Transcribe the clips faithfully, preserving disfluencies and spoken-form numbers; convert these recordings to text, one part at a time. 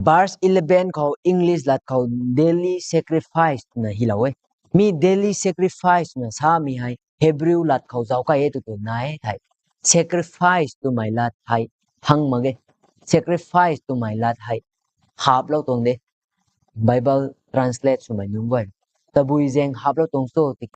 Verse eleven khou English lat khou daily sacrifice twna hylou e. Mi daily sacrifice twna samei hei Hebrew lat khou zauc kai e tw tw nai e thei. Sacrifice twmei lat hei hang mak ge. Sacrifice twmei lat hei haplou tuang de. Bible translate swmei nunc guay. Tabui zaeng haplou tuang cho tiki.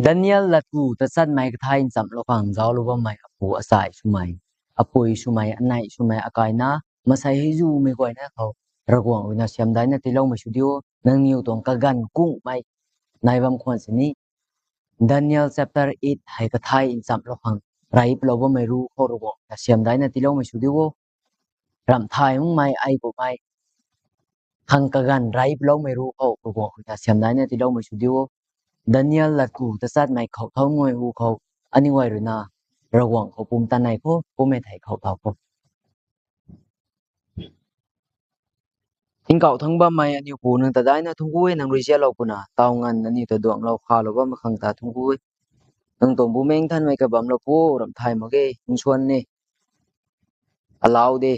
Daniel lat ku tachatmei kathay nchamlou khang zauclou bammei apu achai swmei, apui swmei, anei swmei, akaina, masei hei zumei guayna khou Ravguangc ruina siamdaina tiiloumei sw diu, nangniw tuang kaganv kungmei nai bam khwan sini. Daniel chapter eight hei kathay nchamlou khang rey palou bammei ru khou Ravguangc ruina siamdaina tiiloumei sw diu o. Ramh thay makmei ai kumhmei khang kaganv rey paloumei ru khou Ravguangc ruina siamdaina tiiloumei sw diu o. Daniel lat ku tachatmei khou thau ngai hu khou aniu guay ruina Ravguangc khou pumtan nei khou, pumei thei khou thau khou. Tingkauh thangc bammei aniu Pu, nang ta daina thungc ku e, nang rui zialou puna taw nganv aniu ta duanglou khalou bammei khang ta thungc ku e. Nang tuang Bumaengh Nthanmei kabamlou pu, ramh thay mak ge, nsuan ni allow de.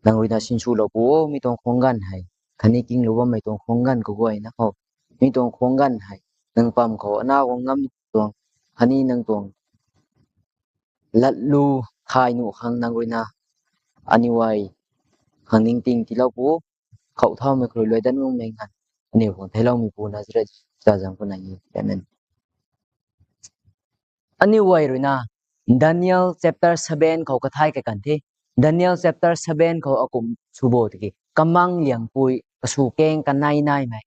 Nang ruina sinswlou pu o, mi tuang khuang ganv hei, khatni kinglou bammei tuang khuang ganv kaguayna khou, mi tuang khuang ganv hei nang pam khou ana guang ngam tuang, khatni nang tuang latlu thay nuh khang nang ruina aniu guay khang ningting tiilou pu o. Khou thaumei khrui luai dan mungmei nganv aniu khang theiloumei Pu Nazareth Jisu ta zaeng khou nai e. Amen. Aniu guay ruina Daniel chapter seven khou kathay kakan the. Daniel chapter seven khou akum sw bo tiki kamang liangpui kasw keng kanei naimei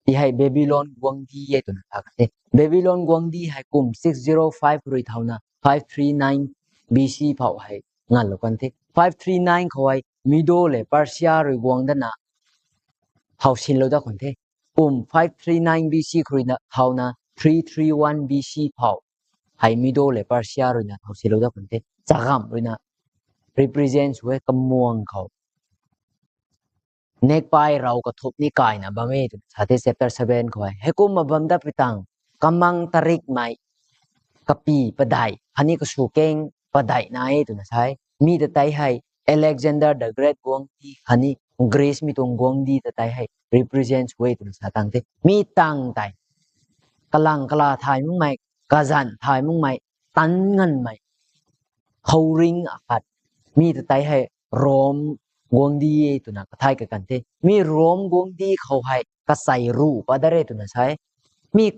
ti hei Babylon guangcdic e twna sa kan the. Babylon guangcdic hei kum six zero five rui thauna five three nine B C phou hei nganlou kan the. Five three nine khou hei Medo le Persia rui guang dana thau sinlou dat khwan the. Kum five three nine B C khou ruina thauna three three one B C phou hei Medo le Persia ruina thau sinlou dat khwan the. Chagamh ruina represent sw e kamuang khou. Nekpai rau kathumh ni kaina bam e twna sa the chapter seven khou hei. Heikumna bam dat pui tang kamang tarikmei kapy padeih khatni kasw keng padeih nai e twna sa e. Mi ta tei hei Alexander the Great guangcdic khatni Greece mei tuang guangcdic ta tei hei represent sw e twna sa tang the. Mi tang tei kalang kala thay makmei, kazanc thay makmei, tan nganmei, khouringh akhat. Mi ta tei hei Rome guangcdic e twna kathay kakan the. Mi Rome guangcdic khou hei kachei ruh pat dat re twna sa e. Mi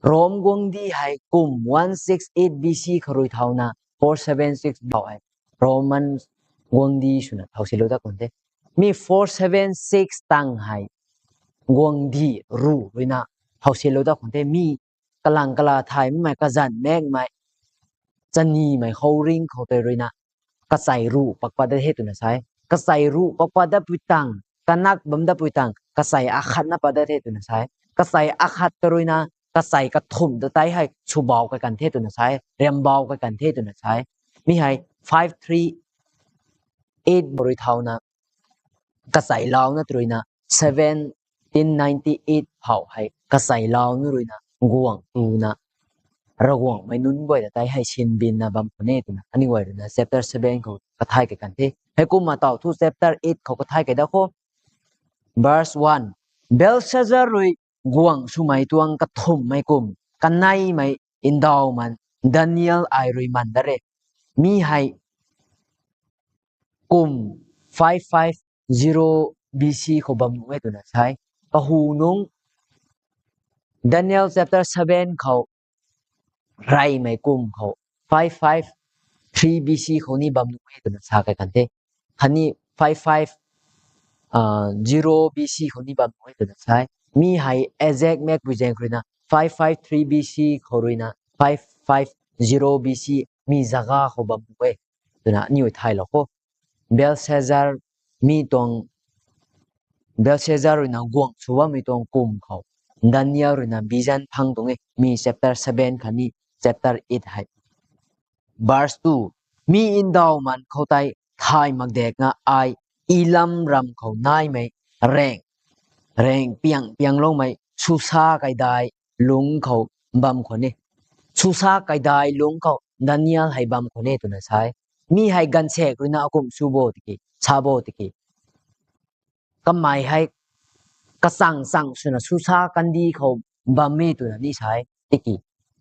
Rome guangcdic hei kum one six eight B C khou rui thauna four seven six phou hei Roman guangcdic swna thau sinlou dat khwan the. Mi four seven six tang hei guangcdic ruh ruina thau sinlou dat khwan the. Mi kalang kala thay makmei, kazanc makmei, chanimei khouringh khou tei ruina kachei ruh pak pat dat the twna sa e. Kachei ruh pak pat dat pui tang, kanak bam dat pui tang kachei akhatna pat dat the twna sa e. Kachei akhat ta ruina kachei kathumh ta tei hei swbau kakan the twna sa e, riambau kakan the twna sa e. Mi hei five three eight rui thauna kachei launa ta ruina seventeen ninety eight phou hei kachei launa ruina guang tuna Ravguangcmei nunc guay ta tei hei sinbinna bam khwan e twna aniu guay ruina chapter seven khou kathay kakan the. Heikumna taw thu chapter eight khou kathay kai dat khou. Verse one, Belshazzar rui guang swmei tuang kathumhmei kum kaneimei ndauhman Daniel ai rui man dat re. Mi hei kum five five zero B C khou bam nuh e twna sa e. Kahu nungc Daniel chapter seven khou reymei kum khou five five three B C khou ni bam nuh e twna sa kai kan the. Khatni five five zero B C khou ni bam nuh e twna sa e. Mi hei exact makpui zaeng khou ruina five five three B C khou ruina five five zero B C mi zaga khou bam nuh e twna aniu thaylou khou. Belshazzar mi tuang, Belshazzar ruina guang sw bammei tuang kum khou Daniel ruina vision phang tuang e, mi chapter seven khatni chapter eight hei. Verse two, Mi ndauhmei khou tei thay mak dek na ai Elam ram khou naimei raeng, raeng piang piangloumei Susa kaidai lungc khou bam khwan e. Susa kaidai lungc khou Daniel hei bam khwan e twna sa e. Mi hei gaanvsaekc ruina akumh sw bo tiki, sa bo tiki, kamei hei kachang chang swna Susa kandih khou bam e twna ni sa e tiki,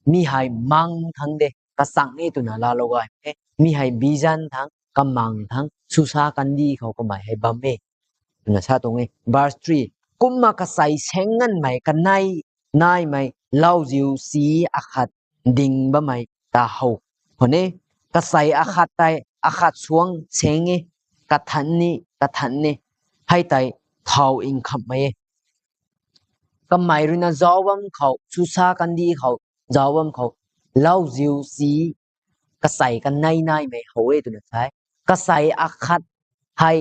mi hei mang thangc de, kachang e twna laalou gay e. Mi hei vision thangc, kamang thangc Susa kandih khou kamei hei bam e twna sa tuang e. Verse three, kumna kachei saeng nganmei kanei naimei lauziu si akhat ding bammei ta how khwan e. Kachei akhat tei akhat suang saeng e, kathanc ni kathanc e, hei tei thau nkhamhmei e. Kamei ruina zauc bam khou, Susa kandih khou zauc bam khou, lauziu si kachei kanei naimei how e twna sa e. Kachei akhat hei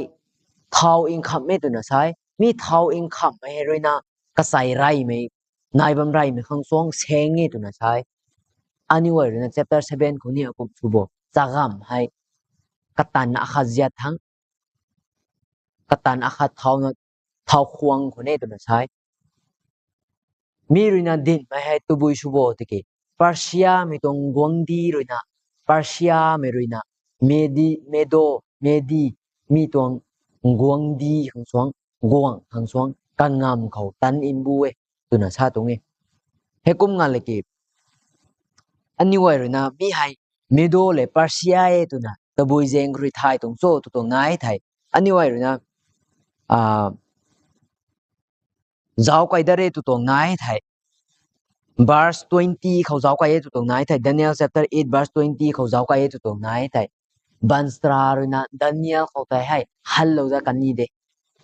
thau nkhamh e twna sa e. Mi thau nkhamhmei hei ruina kachei reymei, nai bam reymei khang suang saeng e twna sa e. Aniu guay ruina chapter seven khou ni akumh sw bo, chagamv hei katanv akhat ziat thangc, katanv akhat thauna thau khwang khwan e twna sa e. Mi ruina dinhmei hei tabui sw bo tiki, Persiamei tuang guangcdic ruina, Persiamei ruina, Medi, Medo, Medi, mi tuang guangcdic khang suang, guangc khang suang kangamv khou tanv mbu e twna sa tuang e. Heikum nga le ki, aniu guay ruina mi hei Medo le Persia e twna tabui zaeng rui thay tuang cho tw tuang nai thei, aniu guay ruina zauc kai dat re tw tuang nai thei, verse twenty khou zauc kai e tw tuang nai thei, Daniel chapter eight verse twenty khou zauc kai e tw tuang nai thei, baanchara ruina Daniel khou tei hei hallou dat kan ni de.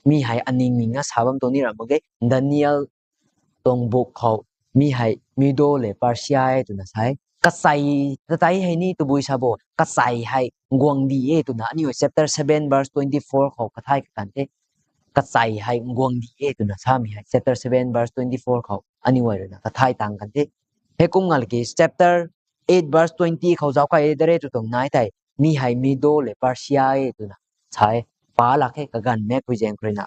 Mi hei aning ningna sa bam tuang ni ra mak ge. Daniel tuang book khou mi hei Medo le Persia e twna sa e. Kachei ta tei hei ni tabui sa bo, kachei hei guangcdic e twna aniu chapter seven verse twenty four khou kathay kakan the. Kachei hei guangcdic e twna samei hei chapter seven verse twenty four khou aniu guay ruina kathay tang kan the. Heikum nga le ki chapter eight verse twenty khou zauc kai dat re tw tuang nai thei, mi hei Medo le Persia e twna sa e. Pa lak khe kaganv makpui zaeng ruina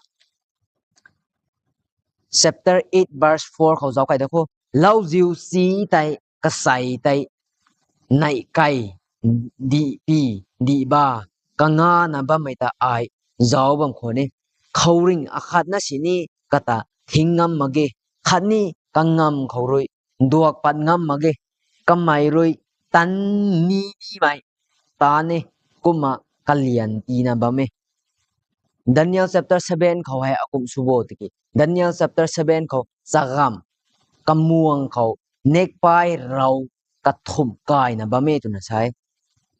chapter eight verse four khou zauc kai dat khou, lauziu si tei kachei tei neih kai, dihpy, dihba, kangana bammei ta ai zauc bam khwan e. Khouringh akhatna sini kata thing ngam mak ge, khatni kangamv khou rui duak pat ngam mak ge. Kamei rui tanv ni nimei tanv e, kumna kalian tiina bam e. Daniel chapter seven khou hei akumh sw bo tiki, Daniel chapter seven khou chagamv, kamuang khou nekpai rau kathumh kayna bam e twna sa e.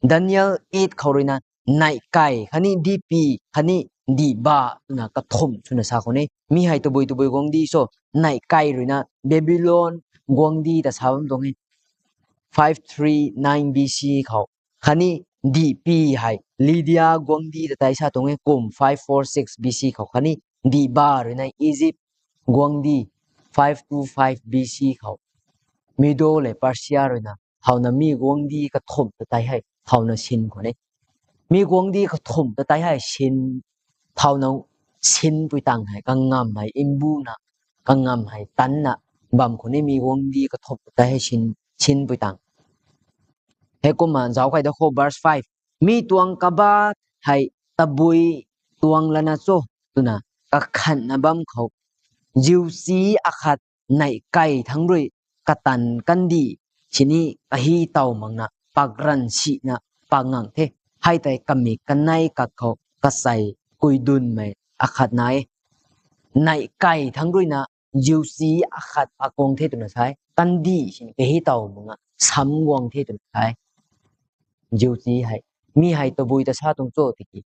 Daniel eight khou ruina neih kai khatni dihpy khatni dihba twna kathumh swna sa khwan e. Mi hei tabui tabui guangcdic cho, neih kai ruina Babylon guangcdic ta sa bam tuang e, five three nine B C khou. Khatni dihpy hei Lydia guangcdic ta tei sa tuang e, kum five four six B C khou. Khatni dihba ruina Egypt guangcdic five two five B C khou. Medo le Persia ruina thauna mi guangcdic kathumh ta tei hei thauna sin khwan e. Mi guangcdic kathumh ta tei hei sin, thauna sinpui tang hei kangamv hei mbuna, kangamv hei tanna bam khwan e. Mi guangcdic kathumh ta tei hei sin, sinpui tang. Heikumna zauc kai dat khou verse five, mi tuang kaba hei tabui tuang lana cho twna kakhanhna bam khou, ziu si akhat neih kai thangc rui katanv kandih sini kahi tow makna pakran sina pak ngang the. Hei tei kamik kanei kak khou kachei kuidunmei akhat na e. Neih kai thangc ruina ziu si akhat pak guang the twna sa e. Kandih sini kahi tow makna sam guang the twna sa e. Ziu si hei, mi hei tabui ta sa tuang cho tiki,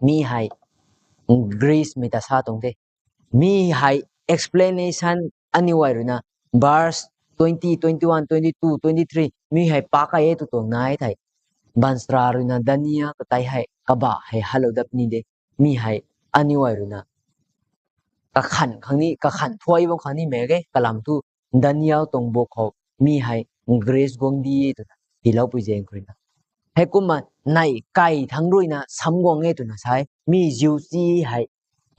mi hei Greece mei ta sa tuang the. Mi hei explanation aniu guay ruina verse twenty, twenty-one, twenty-two, twenty-three mi hei pak kai e tw tuang nai thei, baanchara ruina Daniel ta tei hei kabah hei halou dat ni de. Mi hei aniu guay ruina kakhan khang ni, kakhan thuai bam khang ni mak ge, kalam thu Daniel tuang book khou mi hei Greece guangcdic e twna tiiloupui zaeng khou ruina. Heikumna neih kai thangc ruina sam guang e twna sa e. Mi ziuchi hei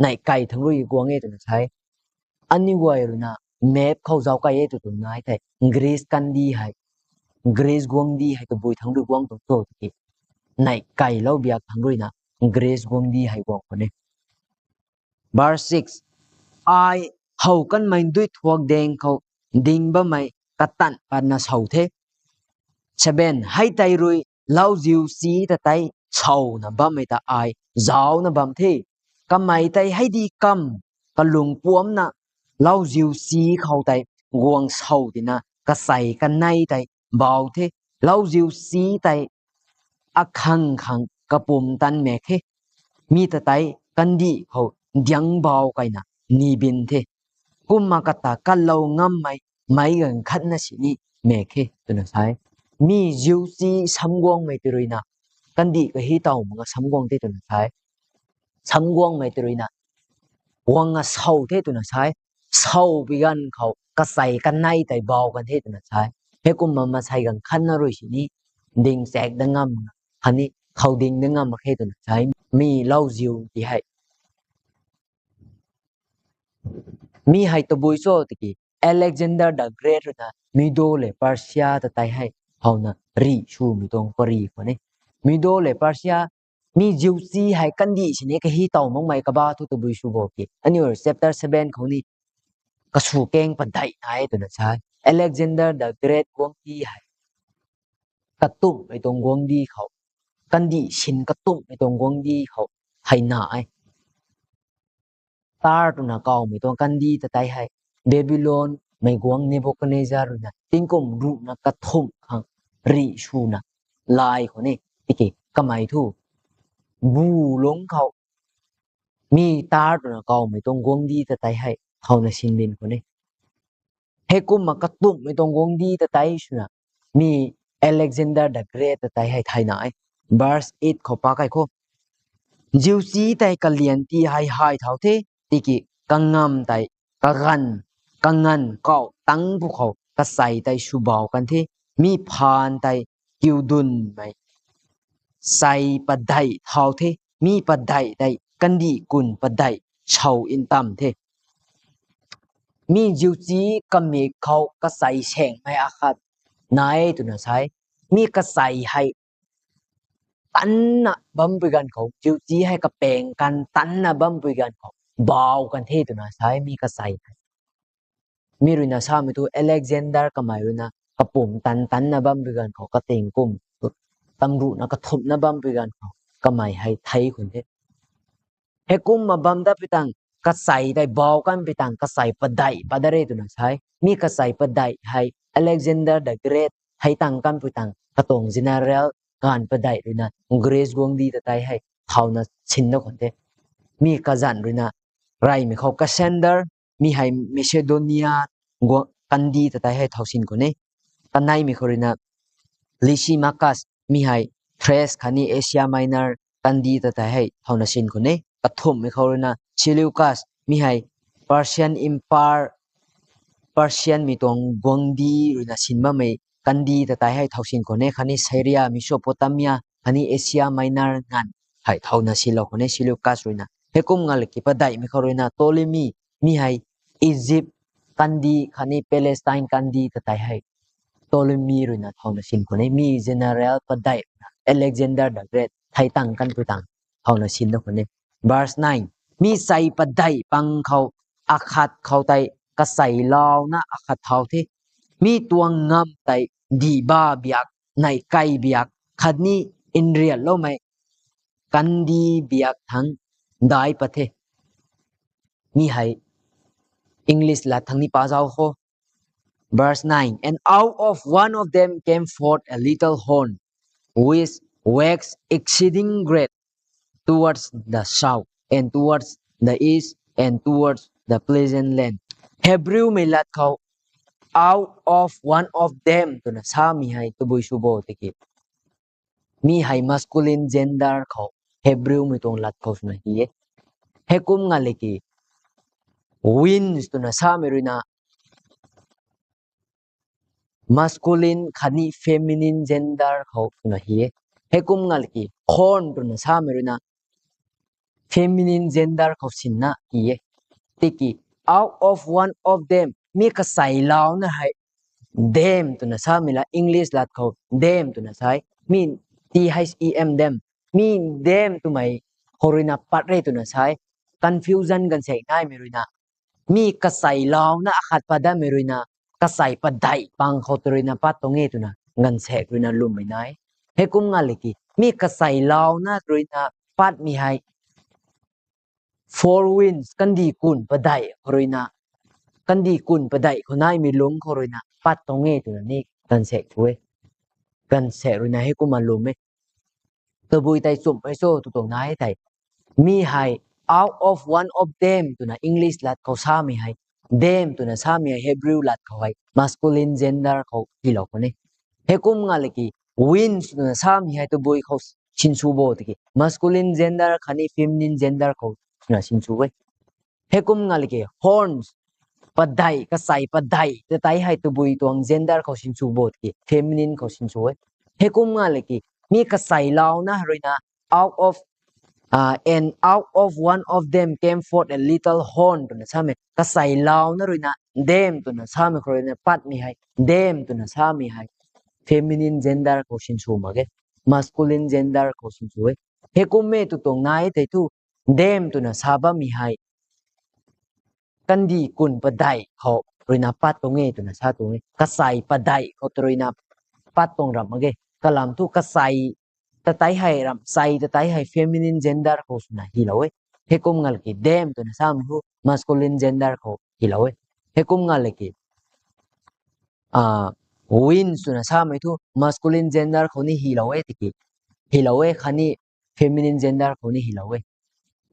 neih kai thangc rui guang e twna sa e. Aniu guay ruina map khou zauc kai e tw tuang nai thei, Greece kandih hei, Greece guangcdic hei tabui thangc rui guang tuang cho tiki, neih kailou biak thangc ruina Greece guangcdic hei guang khwan e. Verse six, ai how kanmei duithuak daeng khou ding bammei katan patna sow the. Seven, hei tei rui lauziu si ta tei sawna bammei ta ai zaucna bam the. Kamei tei hei di kam kalung puamcna lauziu si khou tei guang sow tina kachei kanei tei bau the. Lauziu si tei akhang khang kapumtan mak khe. Mi ta tei kandih khou diang bau kaina ni bin the. Kumna kata kalou ngammei meic ganv khatna sini mak khe twna sa e. Mi ziuchi sam guangmei tei ruina kandih kahi taw mak nga sam guang the twna sa e. Sam guangmei tei ruina guang nga sow the twna sa e. Sawpui ganv khou kachei kanei tei bau kan the twna sa e. Heikumna maansei ganv khatna rui sini ding chak dat ngam khatni khou ding dat ngam mak khe twna sa e. Mi lauziu ti hei, mi hei tabui cho tiki, Alexander the Great ruina Medo le Persia ta tei hei howna rih swmei tuang pary khwan e. Medo le Persia, mi ziuchi hei kandih sini kahi taw makmei kaba thu tabui sw bo ki, aniu chapter seven khou ni kasw kang padeih nai e twna sa e. Alexander the Great guangcdic hei katumhmei tuang guangcdic khou, kandih sin katumhmei tuang guangcdic khou hei na e. Tar twna kawmei tuang kandih ta tei hei Babylonmei guangc Nebuchadnezzar ruina tingkum ruhna kathumh khang rih swna lay khwan e. Tiki kamei thu bu lungc khou mi tar twna kawmei tuang guangcdic ta tei hei howna sin din khwan e. Heikumna katumhmei tuang guangcdic ta tei swna mi Alexander the Great ta tei hei thayna e. Verse eight khou pa kai kho. Ziuchi tei kalian ti hei hay thau the, tiki kangam tei kaganv, kanganv kau tangc pwkhou kachei tei swbau kan the. Mi phaan tei kiudunmei chei padeih thau the. Mi padeih tei kandih kun padeih sow ntam the. Mi ziuchi kamik khou kachei saengmei akhat nai e twna sa e. Mi kachei hei tanna bampui ganv khou, ziuchi hei kapaeng kan tanna bampui ganv khou bau kan the twna sa e mi kachei hei. Mi ruina samei thu Alexander kamei ruina kapumtan tanna bampui ganv khou kating kum tangruhna kathumhna bampui ganv khou kamei hei thei khwan the. Heikumna bam dat pui tang, kachei tei bau kanpui tang kachei padeih pat dat re twna sa e. Mi kachei padeih hei Alexander the Great hei tang kanpui tang katuang general gaanv padeih ruina Greece guangcdic ta tei hei thauna sinna khwan the. Mi kazanc ruina reymei khou Cassander, mi hei Macedonia guang kandih ta tei hei thau sin khwan e. Kaneimei khou ruina Lysimachus, mi hei Thrace khatni Asia Minor kandih ta tei hei thauna sin khwan e. Kathumhmei khou ruina Seleucus, mi hei Persian Empire, Persianmei tuang guangcdic ruina sin bammei kandih ta tei hei thau sin khwan e, khatni Syria, Mesopotamia khatni Asia Minor nganv hei thauna sinlou khwan e Seleucus ruina. Heikum nga laki padeihmei khou ruina Ptolemy, mi hei Egypt kandih khatni Palestine kandih ta tei hei Ptolemy ruina thauna sin khwan e. Mi general padeih ruina Alexander the Great thei tang kanpui tang thauna sinna khwan e. Verse nine, mi chei padeih pang khou akhat khou tei kachei launa akhat thau the. Mi tuang ngamv tei dihba biak, neih kai biak khatni nriatloumei kandih biak thangc daic pat the. Mi hei English lat thangc ni pa zauc kho. Verse nine, and out of one of them came forth a little horn, which waxed exceeding great towards the south, and towards the east, and towards the pleasant land. Hebrewmei lat khou, out of one of them twna samei hei tabui sw bo tiki, mi hei masculine gender khou Hebrewmei tuang lat khou swna hi e. Heikum nga laki winds twna samei ruina masculine khatni feminine gender khou swna hi e. Heikum ngalki horn twna samei ruina feminine gender khou sinna ti e. Tiki out of one of them, mi kasailouna hei them twna samei la English lat khou them twna sa e. Mi T H E M them. Mi them twmei khou ruina pat re twna sa e. Confusion gaanvsaekc naimei ruina, mi kasailouna akhat pat datmei ruina, kasai padeih pang khou tw ruina pat tuang e twna gaanvsaekc ruina lwmmei nai. Heikum ngalki mi kasailouna ruina patmei hei four winds, kandih kun padeih khou ruina, kandih kun padeih khou naimei lungc khou ruina pat tuang e twna ni gaanvsaekc tu e. Gaanvsaekc ruina heikumna lwm e. Tabui tei chumhmei cho tw tuang nai thei, mi hei out of one of them twna English lat khou samei hei, them twna samei hei Hebrew lat khou hei masculine gender khou hylou khwan e. Heikum ngalki winds twna samei hei tabui khou sinsw bo tiki masculine gender khatni feminine gender khou twna sinsw e. Heikum ngalki horns, padeih, kasai padeih ta tei hei tabui tuang gender khou sinsw bo tiki feminine khou sinsw e. Heikum ngalki mi kasailouna ruina out of, uh, and out of one of them came forth a little horn twna samei, kasailouna ruina them twna samei khou ruina patmei hei, them twna samei hei feminine gender khou sinsw mak ge, masculine gender khou sinsw e. Heikum e tw tuang nai thei thu them twna sa bammei hei kandih kun padeih khou ruina pat tuang e twna sa tuang e. Kasai padeih khou tw ruina pat tuang ramh mak ge. Kalam thu kasai ta tei hei ramh, sai ta tei hei feminine gender khou swna hylou e. Heikum ngalki them twna samei thu masculine gender khou hylou e. Heikum ngalki winds twna samei thu masculine gender khou ni hylou e tiki, hylou e khatni feminine gender khou ni hylou e.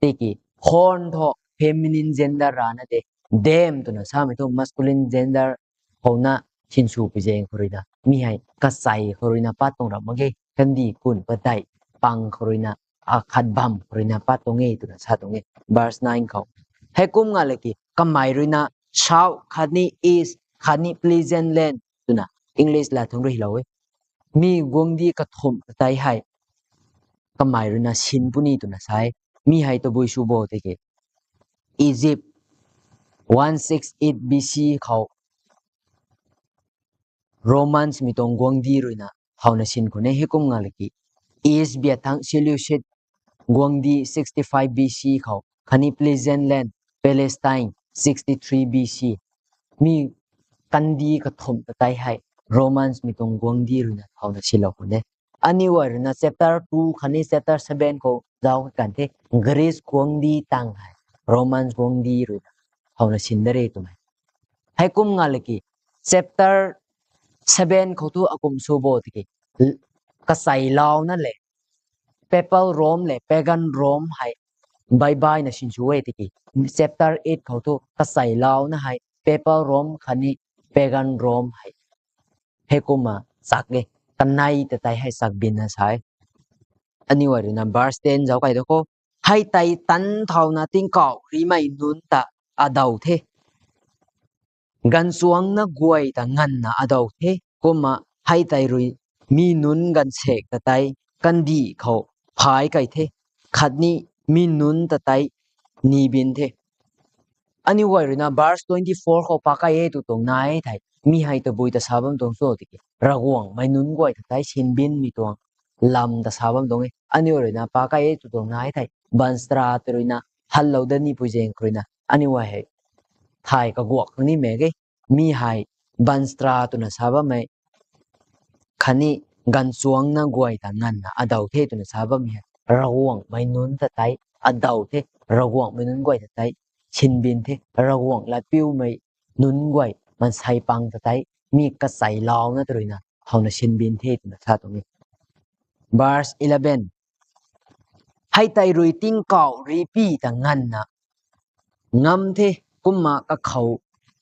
Tiki horn thu feminine gender rana de, them twna samei thu masculine gender khouna sinsw pi zaeng khou ruina mi hei kasai khou ruina pat tuang ramh mak ge, kandih kun padeih pang khou ruina, akhat bam khou ruina pat tuang e twna sa tuang e. Verse nine khou, heikum ngalki kamei ruina south khatni east khatni pleasant land twna English lat thangc rui hylou e. Mi guangcdic kathumh ta tei hei kamei ruina sin puni twna sa e. Mi hei tabui sw bo tiki Egypt one six eight B C khou Romans mei tuang guangcdic ruina howna sin khwan e. Heikum ngalki east biak thangc Seleucid guangcdic sixty-five B C khou khatni pleasant land Palestine sixty-three B C. Mi kandih kathumh ta tei hei Romans mei tuang guangcdic ruina howna silou khwan e. Aniu guay ruina chapter two khatni chapter seven khou zauc kan the, Greece guangcdic tang hei Romans guangcdic ruina howna sin da re twmei. Heikum ngalki chapter seven khou thu akum sw bo tiki kasailouna le papal Rome le pagan Rome hei bye bye na sinsw e tiki chapter eight khou thu kasailouna hei papal Rome khatni pagan Rome hei heikumna chak e, kanei ta tei hei chak binna sa e. Aniu guay ruina verse ten zauc kai da khou, hei tei tan thauna tingkauh rimei nunc ta adaw the, ganvchuangcna guay ta nganvna adaw the. Kumna hei tei rui mi nunc gaanvsaekc ta tei kandih khou phay kai the, khatni mi nunc ta tei ni bin the. Aniu guay ruina verse twenty-four khou pakai e tw tuang nai thei, mi hei tabui ta sa bam tuang cho tiki Ravguangc mei nunc guay ta tei sinbinmei tuang lam ta sa bam tuang e. Aniu ruina pakai e tw tuang nai thei, baanchara ta ruina hanlou dat ni pui zaeng khou ruina aniu guay hei thay kaguak khang nimei e. Mi hei baanchara twna sa bammei khatni ganvchuangcna guay ta nganvna adaw the twna sa bammei hei Ravguangc mei nunc ta tei adaw the, Ravguangc mei nunc guay ta tei sinbin the, Ravguangc latpiumei nunc guay maansei pang ta tei mi kasailouna ta ruina howna sinbin the twna sa tuang e. Verse eleven, hei tei rui tingkauh ripy ta nganvna ngam the, kumna kakhou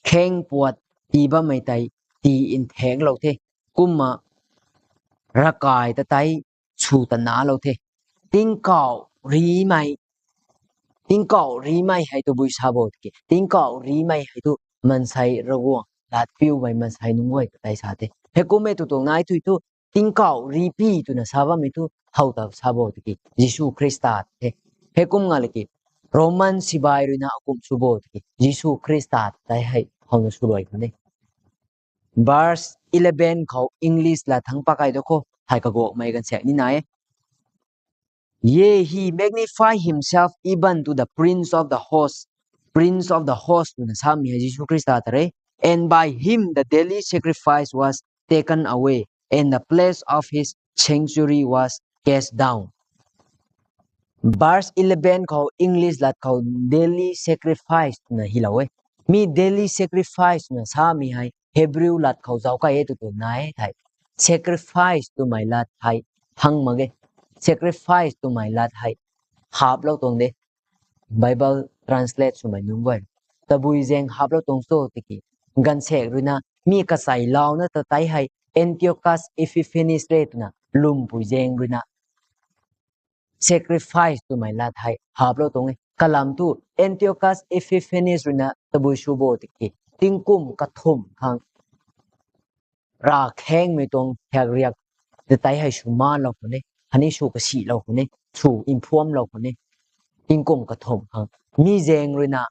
kheng puat tii bammei tei tii nthaeklou the, kumna ravkai ta tei sw ta nalou the. Tingkauh rimei, tingkauh rimei hei tabui sa bo tiki tingkauh rimei hei thu maansei Ravguangc latpiumei maansei nunc guay ta tei sa the. Heikum e tw tuang nai thei thu tingkauh ripy twna sa bammei thu thow ta sa bo tiki Jisu Khrista the. Heikum nga laki Roman sibai ruina akum sw bo tiki Jisu Khrista tei hei howna swluai khou ne. Verse eleven khou English lat thangc pakai da kho, hei kaguakmei ganvsaekc ni nai e. Yea, he magnify himself even to the prince of the host. Prince of the host twna samei hei Jisu Khrista ta re. And by him the daily sacrifice was taken away, and the place of his sanctuary was cast down. Verse eleven khou English lat khou daily sacrifice twna hilou e. Mi daily sacrifice twna samei hei Hebrew lat khou zauc kai e tw tuang nai thei, sacrifice twmei lat hei hang mak ge. Sacrifice twmei lat hei haplou tuang de. Bible translate swmei nunc guay, tabui zaeng haplou tuang cho tiki, ganvsaekc ruina mi kacheilouna ta tei hei Antiochus Epiphanes re twna lwmpui zaeng ruina sacrifice twmei lat hei haplou tuang e. Kalam thu Antiochus Epiphanes ruina tabui sw bo tiki, tingkum kathumh khang ravkhengmei tuang thiak riak ta tei hei sw malou khou ne, khatni sw kasihlou khou ne, sw informlou khou ne. Tingkum kathumh khang mi zaeng ruina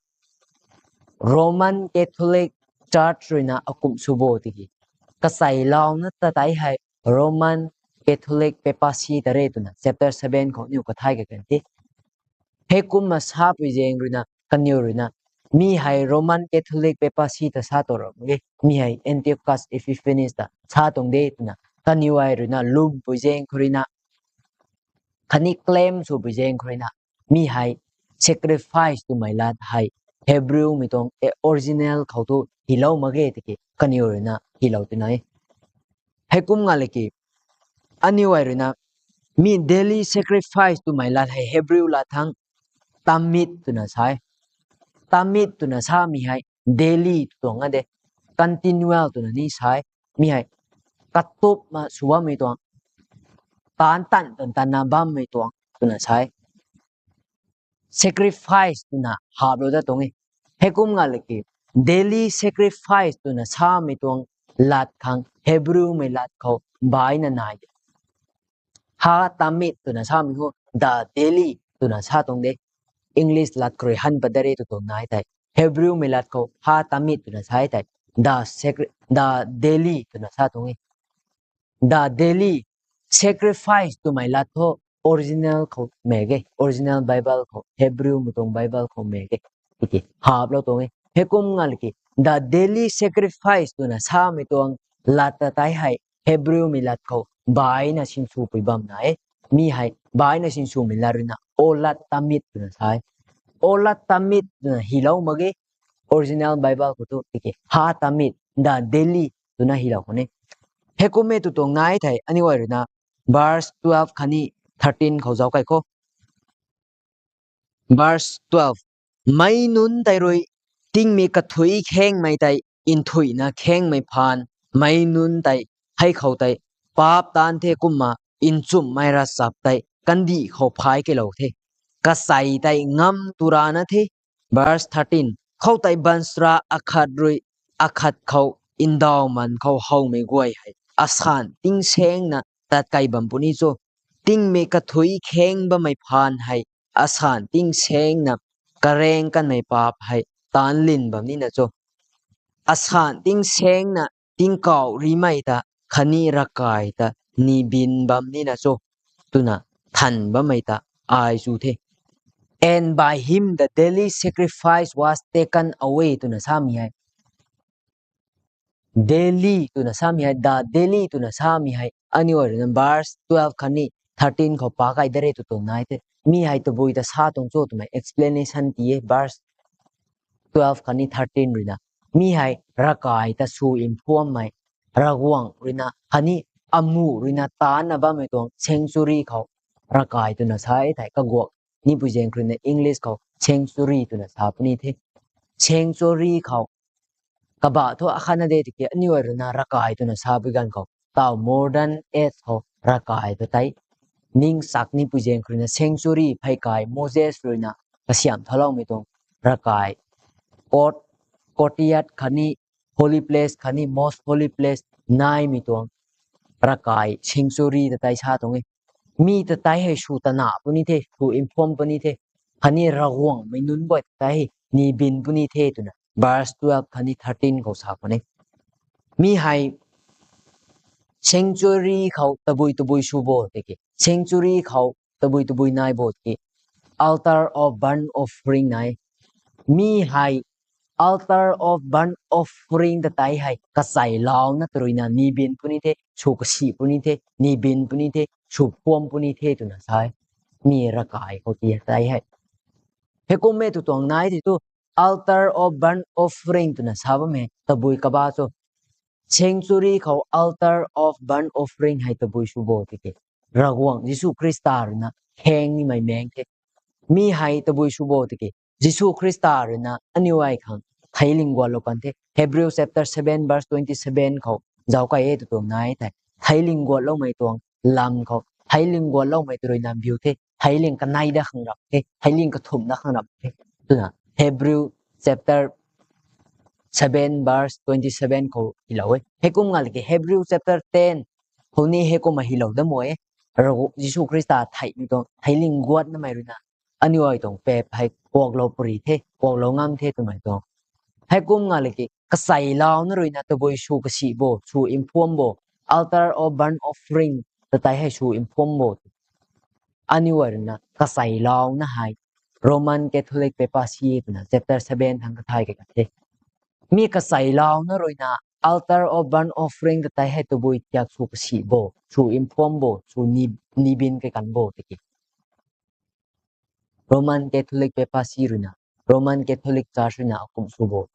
Roman Catholic Church ruina akum sw bo tiki, kacheilouna ta tei hei Roman Catholic papacy ta re twna chapter seven khou niw kathay kakan the. Heikumna sapui zaeng ruina kaniw ruina mi hei Roman Catholic papacy ta sa tuang ram ge, mi hei Antiochus Epiphanes ta sa tuang de twna kaniw ai ruina lwmpui zaeng khou ruina, khatni claim swpui zaeng khou ruina, mi hei sacrifice twmei lat hei Hebrewmei tuang original khou thu hilou mak ge tiki kaniw ruina hilou twna e. Heikum nga laki aniw ai ruina mi daily sacrifice twmei lat hei Hebrew lat thangc tamid twna sa e. Tamid twna samei hei daily tw tuang a de, continual twna ni sa e. Mi hei katupna sw bammei tuang, taanc tan tan tanna bammei tuang twna sa e. Sacrifice twna haplou dat tuang e. Heikum nga laki daily sacrifice twna samei tuang lat khang Hebrewmei lat khou baina nai de. Ha tamid twna samei khou the daily twna sa tuang de. English lat khou rui han pat da re tw tuang nai thei, Hebrewmei lat khou ha tamid twna sa e thei, the sacri-, the daily twna sa tuang e. The daily sacrifice twmei lat thu original khou mak ge, original Bible khou, Hebrewmei tuang Bible khou mak ge. Tiki haplou tuang e. Heikum nga laki the daily sacrifice twna samei tuang lat ta tei hei Hebrewmei lat khou baina sinswpui bam na e. Mi hei baina sinswmei lat ruina olat tamid twna sa e. Olat tamid twna hilou mak ge, original Bible khou thu tiki ha tamid, the daily twna hilou khou ne. Heikum e tw tuang nai thei aniw ai ruina verse twelve khatni thirteen khou zauc kai kho. Verse twelve, meic nunc tei rui tingmik kathuic khengmei tei nthuihna khengmei phaan, meic nunc tei hei khou tei paap taanc the kumna nchumhmei ravchap tei kandih khou phay keylou the, kachei tei ngam tu rana the. Verse thirteen, khoutei baanchara akhat rui akhat khou ndauhman khou howmei guay hei asan tingsaengna tat key bam puni cho? Tingmik kathuic kheng bammei phaan hei asan tingsaengna kareng kanmei paap hei taanc lin bam nina cho? Asan tingsaengna tingkauh rimei ta khatni ravkai ta nibin bam nina cho? Twna than bammei ta ai chu the. And by him the daily sacrifice was taken away twna samei hei daily twna samei hei, the daily twna samei hei aniw ai ruina verse twelve khatni thirteen khou pakai da re tw tuang nai the. Mi hei tabui ta sa tuang cho twmei explanation ti e verse twelve khatni thirteen ruina. Mi hei ravkai ta sw mphuammei, Ravguangc ruina khatni amuh ruina taancna bammei tuang sanctuary khou ravkai twna sa e thei kaguak nipui zaeng khou ruina English khou sanctuary twna sa puni the. Sanctuary khou kabah thu akhatna de tiki aniw ai ruina ravkai twna sapui ganv khou taw modern age khou ravkai ta tei ning sak nipui zaeng khou ruina sanctuary pheykai Moses ruina kasiamh thauloumei tuang ravkai court, courtyard khatni holy place khatni most holy place naimei tuang ravkai sanctuary ta tei sa tuang e. Mi ta tei hei sw tana puni the, sw inform puni the. Khatni Ravguangmei nunc guay ta tei hei ni bin puni the twna verse twelve khatni thirteen khou sa puni. Mi hei sanctuary khou tabui tabui sw bo tiki, sanctuary khou tabui tabui nai bo tiki, altar of burnt offering nai. Mi hei altar of burnt offering ta tei hei kacheilouna ta ruina ni bin puni the, sw kasi puni the, ni bin puni the, sw phuam puni the twna sa e. Mi ravkai khou ti tei hei. Heikum e tu tuang nai ti tu altar of burnt offering twna sa bam e tabui kaba cho. Sanctuary khou altar of burnt offering hei tabui sw bo tiki, Ravguangc Jisu Khrista ruina kheng nimei meng the. Mi hei tabui sw bo tiki, Jisu Khrista ruina aniu ai khang theiling guatlou kan the. Hebrew chapter seven verse twenty seven khou zauc kai e tu tuang nai thei, theiling guatloumei tuang lam khou, theiling guatloumei ta ruina biu the, theiling kanei dat khang rap the, theiling kathumh dat khang rap the twna Hebrew chapter seven verse twenty seven khou hylou e. Heikum nga laki Hebrew chapter ten khou ni heikumna hylou dat mo e. Jisu Khrista theihmei tuang theiling guatnamei ruina aniu ai tuang paap hei kuaklou pary the, kuaklou ngam the twmei tuang. Heikum nga laki kacheilouna ruina tabui sw kasi bo, sw inform bo, altar of burnt offering ta tei hei sw inform bo. Aniu ai ruina kacheilouna hei Roman Catholic Papacy twna chapter seven thangc kathay kei ka the. Mi kacheilouna ruina altar of burnt offering ta tei hei tabui thiak sw kasi bo, sw inform bo, sw ni, ni bin kei kan bo tiki, Roman Catholic Papacy ruina, Roman Catholic Church ruina akum sw bo.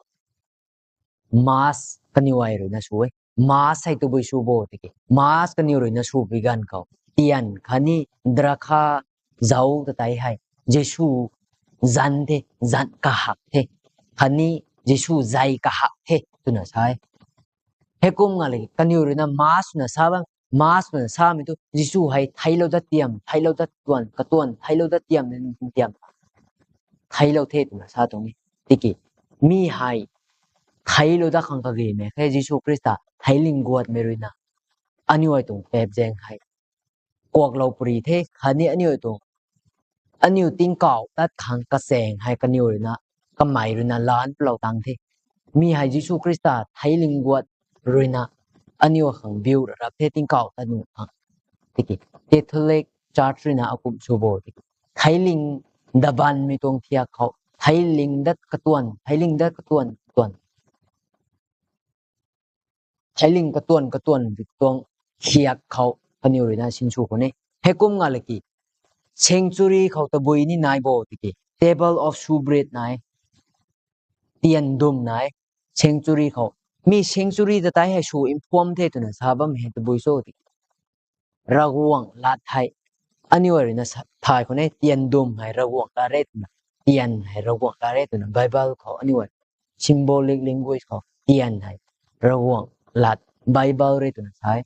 Mass kaniw ai ruina sw e. Mass hei tabui sw bo tiki, Mass kaniw ruina swpui ganv khou tian khatni drakha zauc ta tei hei Jisu zanc the, zanc kahak the, khatni Jisu zei kahak the twna sa e. Heikum nga laki kaniw ruina Mass swna sa bam, Mass swna samei tu Jisu hei theiclou dat tiam, theiclou dat tuan, katuan theiclou dat tiam, tiam theiclou the twna sa tuang e. Tiki mi hei theiclou dat khang kagimei khe Jisu Khrista theiling guatmei ruina aniu ai tuang paap zaeng hei kuaklou pary the, khatni aniu ai tuang, aniu tingkauh tat khang kachaeng hei kaniw ruina, kamei ruina laanc palou tang the. Mi hei Jisu Khrista theiling guat ruina aniu khang biu rarap the tingkauh tat nuh khang. Tiki Catholic Church ruina akum sw bo tiki, theiling dabanmei tuang thiak khou, theiling dat katuan, theiling dat katuan, katuan, theiling katuan katuan tuang thiak khou kaniw ruina sinsw khwan e. Heikum nga laki sanctuary khou tabui ni nai bo tiki, table of shewbread nai, tian dum nai, sanctuary khou. Mi sanctuary ta tei hei sw inform the twna sa bam hei tabui cho tiki, Ravguangc lat hei aniu ai ruina thay khwan e, tian dum hei Ravguangc lat re twna, tian hei Ravguangc lat re twna Bible khou aniu ai symbolic language khou tian hei Ravguangc lat, Bible re twna sa e.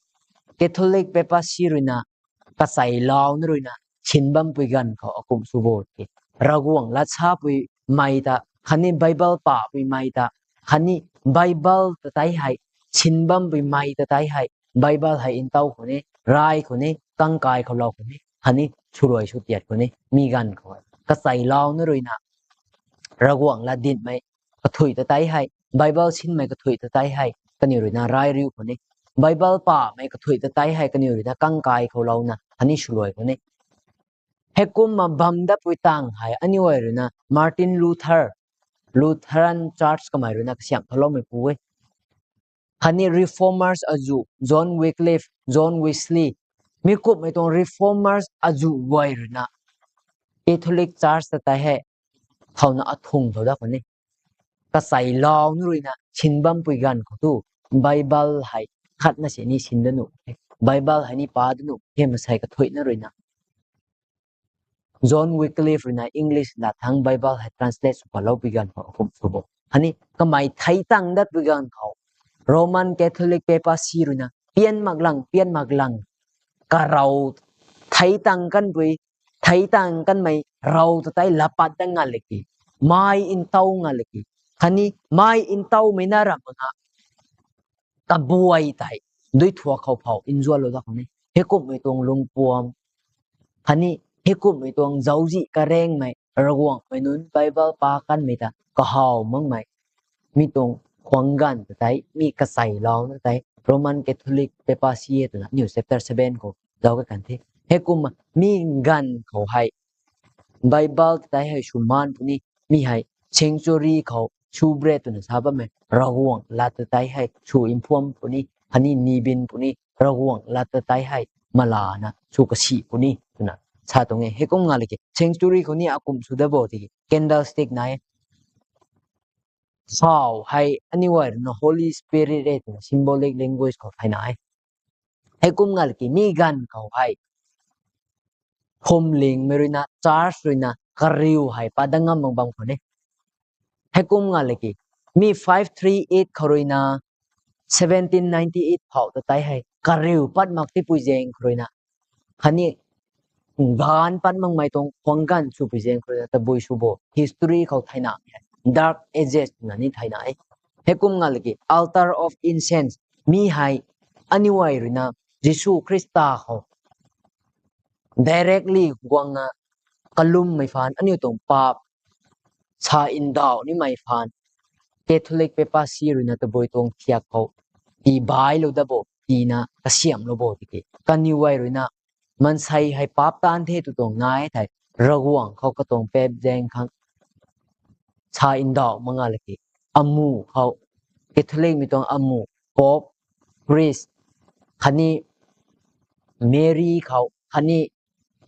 Catholic Papacy ruina kacheilouna ruina sin bampui ganv khou akum sw bo tiki, Ravguangc lat sapui mei ta, khatni Bible papui mei ta, khatni Bible ta tei hei, sin bampui mei ta tei hei, Bible hei ntaw khwan e, rai khwan e, kangkai khou lou khwan e, khatni swluai sw tiat khwan e, mi ganv khou kacheilouna ruina Ravguangc lat dinmei kathuic ta tei hei, Bible sinmei kathuic ta tei hei kaniw ruina rai riu khwan e. Bible pamei kathuic ta tei hei kaniw ruina kangkai khou louna khatni swluai khwan e. Heikumna bam datpui tang hei aniu ai ruina Martin Luther, Lutheran Church kamei ruina kasiamh thaloumeipu e. Khatni Reformers azuh, John Wycliffe, John Wesley, mi kumhmei tuang Reformers azuh guay ruina Catholic Church ta tei hei thouna athung thau dat khwan e. Kacheilouna ruina sin bampui ganv khou tu Bible hei khatna sini sin dat nuh the, Bible hei ni pa dat nuh the, masei kathuicna ruina John Wycliffe ruina English lat thangc Bible hei translate sw paloupui ganv khou akum sw bo. Khatni kamei thei tang datpui ganv khou Roman Catholic Papacy ruina pian mak lang, pian mak lang, karou thei tang kanpui, thei tang kanmei rou ta tei lapat dat nga laki, mai ntaw nga laki, khatni mai ntawmei na ramh nga kabuay tei dui thuak khou phou nzuanlou dat khwan e. Heikumhmei tuang lungpuam Khatni heikumhmei tuang zauczih karengmei Ravguangc mei nunc Bible pa kanmei ta kahaw makmei, mi tuang khwang ganv ta tei, mi kachei louna tei Roman Catholic Papacy e twna aniu chapter seven khou zauc ka kan the. Heikumna mi ganv khou hei Bible ta tei hei sw maan puni, mi hei sanctuary khou sw bret twna sa bammei Ravguangc lat ta tei hei sw inform puni, khatni nibin puni, Ravguangc lat ta tei hei malana sw kasi puni twna sa tuang e. Heikum nga laki sanctuary khou ni akumh sw da bo tiki candlestick nai e. Khaw hei aniu guay ruina Holy Spirit e twna symbolic language khou thayna e. Heikum nga laki mi ganv khou hei phuamlingmei ruina, church ruina kariu hei pat dat ngam bam bam khou ni. Heikum nga laki mi five three eight khou ruina seventeen ninety eight phou ta tei hei kariu pat mak tipui zaeng khou ruina, khatni gaanv pat makmei tuang khwang ganv swpui zaeng khou ruina tabui sw bo history khou thayna e, Dark Ages twna ni thayna e. Heikum nga laki Altar of Incense, mi hei aniu guay ruina Jisu Khrista khou directly guangna kalummei phaan, aniu tuang paap sa ndauh nimei phaan Catholic Papacy ruina tabui tuang thiak khou tii bailou dat bo, tiina kasiamhlou bo tiki kaniw guay ruina maansei hei paap taanv the tw tuang nai thei, Ravguangc khou katuang paap zaeng khang sa ndauh mak nga laki, amu khou, Catholicmei tuang amu, Pope, Priest, khatni Mary khou, khatni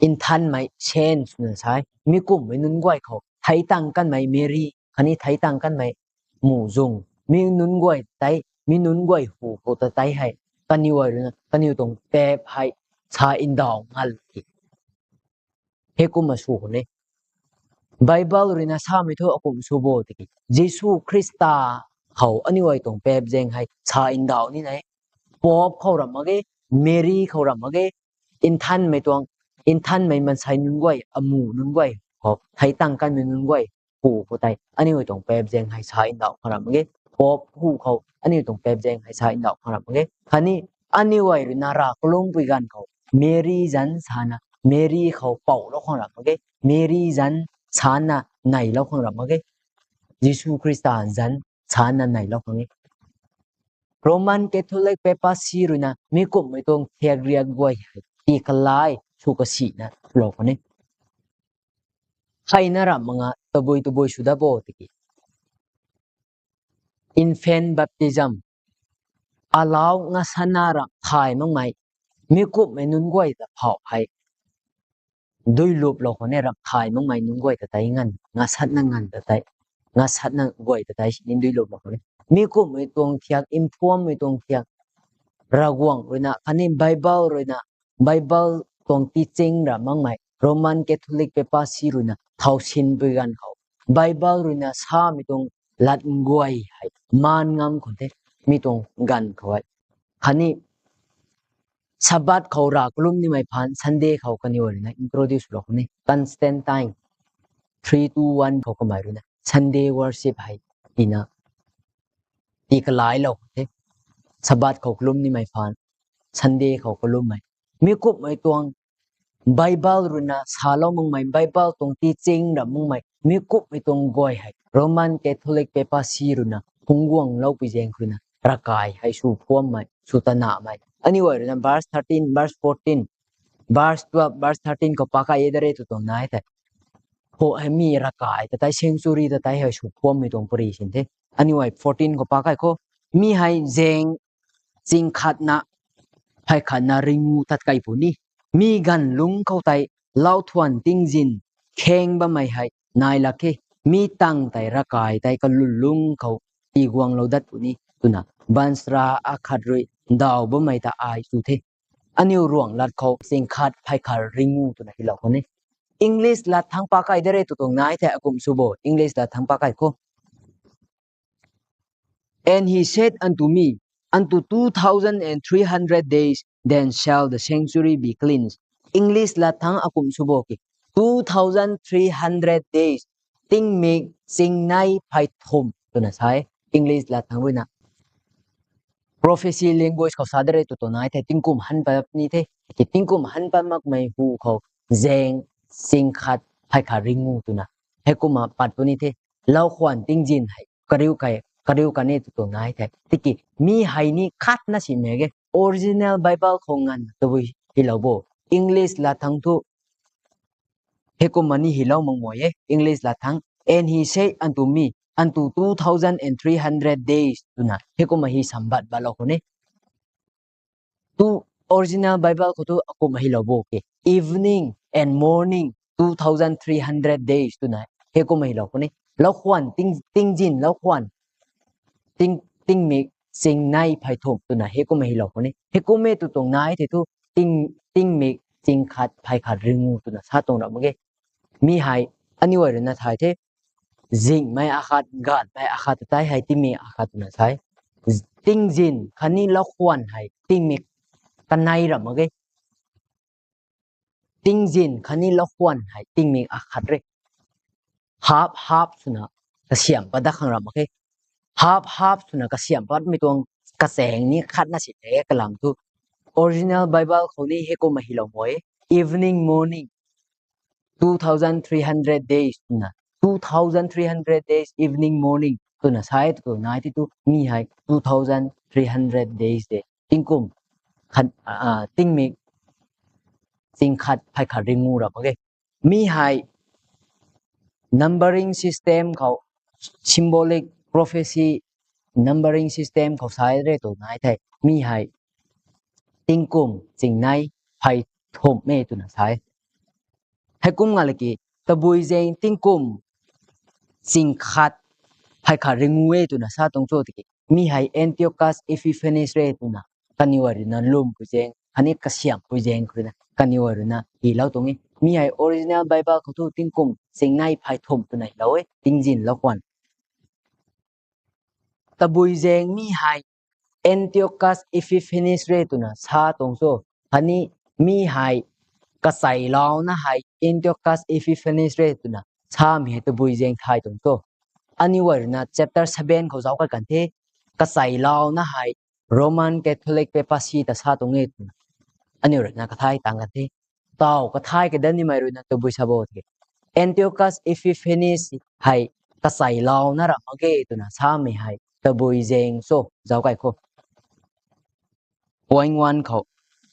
nthanmei saints na sa e, mi kumhmei nunc guay khou thei tang kanmei Mary khatni thei tang kanmei muhzwng, mi nunc guay tei, mi nunc guay hu khou ta tei hei kaniw guay ruina kaniw tuang paap hei sa ndauh ngal ki. Heikumna sw khou ni, Bible ruina samei thu akumh sw bo tiki Jisu Khrista khou aniu guay tuang paap zaeng hei sa ndauh ni nai. Pope khou ram mak ge, Mary khou ram mak ge, nthanmei tuang, nthanmei maansei nunc guay, amu nunc guay khou, thei tang kanmei nunc guay hu khou tei aniu tuang paap zaeng hei sa ndauh khang ram mak ge. Pope hu khou aniu tuang paap zaeng hei sa ndauh khang ram mak ge. Khatni aniu guay ruina rav kalumpui ganv khou Mary zanc sana, Mary khou poulou khang ram mak ge, Mary zanc sana neilou khang ram mak ge, Jisu Khrista zanc sana neilou khang e. Roman Catholic Papacy ruina mi kumhmei tuang thiak riak guay hei tii kalai sw kasina swlou khou ni. Hei na ram mak nga tabui tabui sw dat bo tiki infant baptism, alau ngasatna ramh thay makmei, mi kumhmei nunc guay ta phou hei duiluplou khou ni, ramh thay makmei nunc guay ta tei nganv, ngasatna nganv ta tei, ngasatna guay ta tei sini duiluplou khou ni, mi kumhmei tuang thiak, mphuammei tuang thiak, Ravguangc ruina khatni Bible ruina, Bible tuang teaching ra makmei Roman Catholic Papacy ruina thau sinpui ganv khou, Bible ruina samei tuang lat guay hei maan ngam khou the, mi tuang ganv khou hei. Khatni Sabbath khou rav kalum nimei phaan Sunday khou kaniw ruina introduce lou khou ni, Constantine three two one khou kamei ruina Sunday worship hei tina tii kalailou khou the. Sabbath khou kalum nimei phaan Sunday khou kalummei, mi kumhmei tuang Bible ruina salou makmei, Bible tuang teaching ra makmei, mi kumhmei tuang guay hei Roman Catholic Papacy ruina phungc guangloupui zaeng khou ruina ravkai hei sw phuammei, sw tanamei, aniu guay ruina verse thirteen, verse fourteen, verse twelve, verse thirteen khou pakai e dare tw tuang nai the. Khou hei mi ravkai ta tei, sanctuary ta tei hei sw phuammei tuang pary sin the. Aniu guay fourteen khou pakai khou, mi hei zaeng ching khatna, phey khatna ringu tat kai puni. Mi ganv lungc khou tei lauthuan tingzin kheng bammei hei nai lak khe. Mi tang tei ravkai tei kalun lungc khou tiguanglou dat puni twna baanchara akhat rui ndaw bammei ta ai chu the. Aniu ruanglat khou ching khat phey khat ringu twna hilou khou ni. English lat thangc pakai dare tw tuang nai the, akumh sw bo, English lat thangc pakai khou. And he said unto me, Unto two thousand and three hundred days then shall the sanctuary be cleansed. English lat thangc akumh sw bo ki, two thousand three hundred days, tingmik chingnei phey thumh twna sa e, English lat thangc ruina. Prophecy language khou sa dare tw tuang nai the, tingkum han pat ni the. Ki tingkum han pat makmei hu khou zaeng ching khat phay khat ringu twna heikumna pat puni the. Lau khwan tingzin hei kariu kani tw tuang nai the. Tiki mi hei ni khatna simei e. Original Bible khou nganvna tabui hylou bo. English lat thangc thu heikumna ni hylou mak mei e. English lat thangc, And he said unto me, unto two thousand and three hundred days twna heikumna hi sambat batlou khou ne. Tu original Bible khou thu akumna hylou bo ke, evening and morning, two thousand three hundred days twna heikumna hylou khou ne. Lau khwan tingzin, lau khwan tingmik ching nei phay thumh twna heikumna hylou khou ne. Heikum e tw tuang nai thei thu tingmik ching khat phay khat ringu twna sa tuang ra mak ge. Mi hei aniu guay ruina thay the, zingmei akhat, ganhmei akhat ta tei hei tingmik akhat twna sa e. Tingzin khatni lau khwan hei tingmik kanei ra mak ge. Tingzin khatni lau khwan hei tingmik akhat re. Half half swna kasiamh pat dat khang ra mak khe. Half half swna kasiamh patmei tuang kachaeng ni khatna si the kalam thu. Original Bible khou ni heikumna hylou mei e, evening morning, two thousand three hundred days twna, two thousand three hundred days evening morning twna sa e tw tuang nai thei thu mi hei two thousand three hundred days de, tingkum tingmik ching khat phay khat ringu ra mak ge. Mi hei numbering system khou, symbolic prophecy numbering system khou sa e re tw nai thei mi hei tingkum ching nei phay thumh e twna sa e. Heikum nga laki tabui zaeng tingkum ching khat phay khat ringu e twna sa tuang cho tiki mi hei Antiochus Epiphanes re twna kaniw guay ruina lwmpui zaeng khatni kasiamhpui zaeng khou ruina kaniw guay ruina hylou tuang e. Mi hei original Bible khou thu tingkum ching nei phay thumh twna hylou e, tingzin lau khwan. Tabui zaeng mi hei Antiochus Epiphanes re twna sa tuang cho, khatni mi hei kacheilouna hei Antiochus Epiphanes re twna samei hei tabui zaeng thay tuang cho. Aniu guay ruina chapter seven khou zauc kai kan the, kacheilouna hei Roman Catholic Papacy ta sa tuang e twna aniu ruina kathay tang kan the. Taw kathay kadan nimei ruina tabui sa bo tiki Antiochus Epiphanes hei kacheilouna ra mak ge twna samei hei tabui zaeng cho zauc kai khou. Point one khou,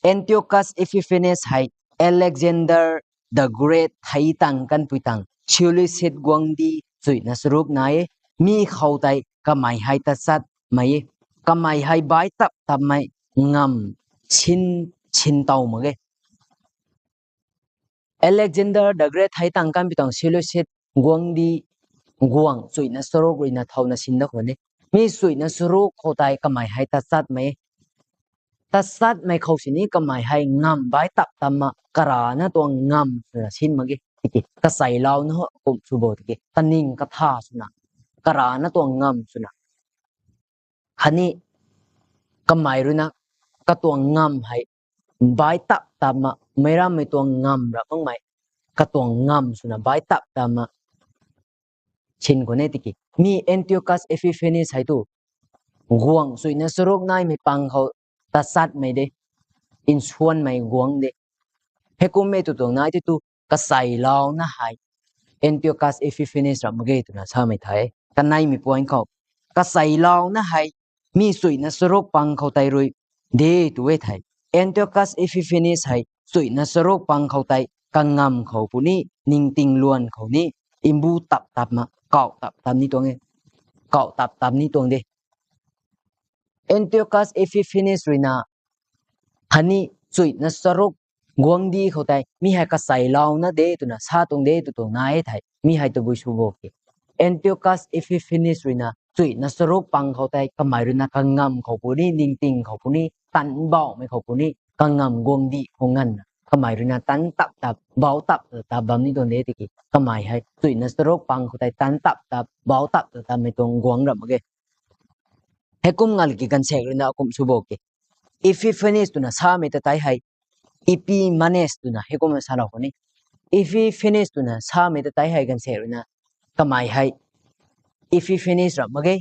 Antiochus Epiphanes hei Alexander the Great thei tang kanpui tang Seleucid guangcdic chuina charuk nai e. Mi khou tei kamei hei tachatmei e. Kamei hei bai tap tapmei ngamv sin, sin tow mak ge. Alexander the Great thei tang kanpui tang Seleucid guangcdic, guangc chuina charuk ruina thauna sin dat khou ni, mi chuina charuk khou tei kamei hei tachatmei e. Tachatmei khou sini kamei hei ngamv bai tap tapna karana tuang ngamv swna sin mak ge tiki kacheilouna kum sw bo tiki kaning katha swna, karana tuang ngamv swna, khatni kamei ruina katuang ngamv hei bai tap tapna, meic rammei tuang ngamv ra makmei, katuang ngamv swna bai tap tapna sin khou ne tiki mi Antiochus Epiphanes hei tu guangc chuina charuk naimei pang khou tachatmei de, nsuanmei guangc de. Heikum e tw tuang nai thei thu kacheilouna hei Antiochus Epiphanes ra mak ge twna samei the. Kaneimei point khou, kacheilouna hei mi chuina charuk pang khou tei rui de tw e thei, Antiochus Epiphanes hei chuina charuk pang khou tei kangamv khou puni, ningting luan khou ni, mbu tap tapna kauh tap tap ni tuang e, kauh tap tap ni tuang de. Antiochus Epiphanes ruina khatni chuina charuk guangcdic khou tei mi hei kacheilouna de twna sa tuang de tw tuang nai e thei mi hei tabui sw bo ki, Antiochus Epiphanes ruina chuina charuk pang khou tei kamei ruina kangamv khou puni, ningting khou puni, tanc bauhmei khou puni, kangamv guangcdic khou nganvna kamei ruina tanc tap tap bauh tap tap bam ni tuang de tiki kamei hei chuina charuk pang khou tei tanc tap tap bauh tap tapmei tuang guangc ra mak ge. Heikum nga laki gaanvsaekc ruina akum sw bo ki, Epiphanes twna samei ta tei hei Epimanes twna heikumna salou khou ni. Epiphanes twna samei ta tei hei gaanvsaekc ruina kamei hei Epiphanes ra mak ge,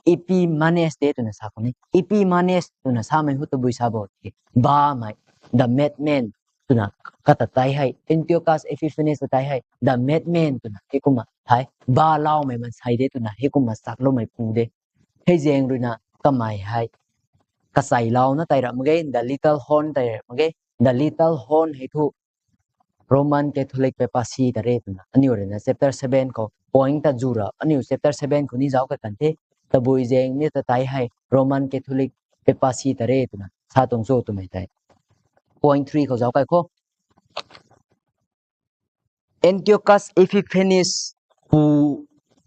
Epimanes de twna sa khou ni. Epimanes twna samei hu tabui sa bo ki, bamei, the madman, twna kata tei hei, Antiochus Epiphanes ta tei hei the madman twna heikumna hei balaumei mansei de twna heikumna sakloumei pu de. Hei zaeng ruina kamei hei kacheilouna tei ra mak ge, the little horn tei ra mak ge. The little horn hei thu Roman Catholic papacy ta re twna aniu ruina chapter seven khou point ta zu ra, aniu chapter seven khou ni zauc kai kan the. Tabui zaeng mi ta tei hei Roman Catholic papacy ta re twna sa tuang cho twmei tei. Point three khou zauc kai kho. Antiochus Epiphanes pu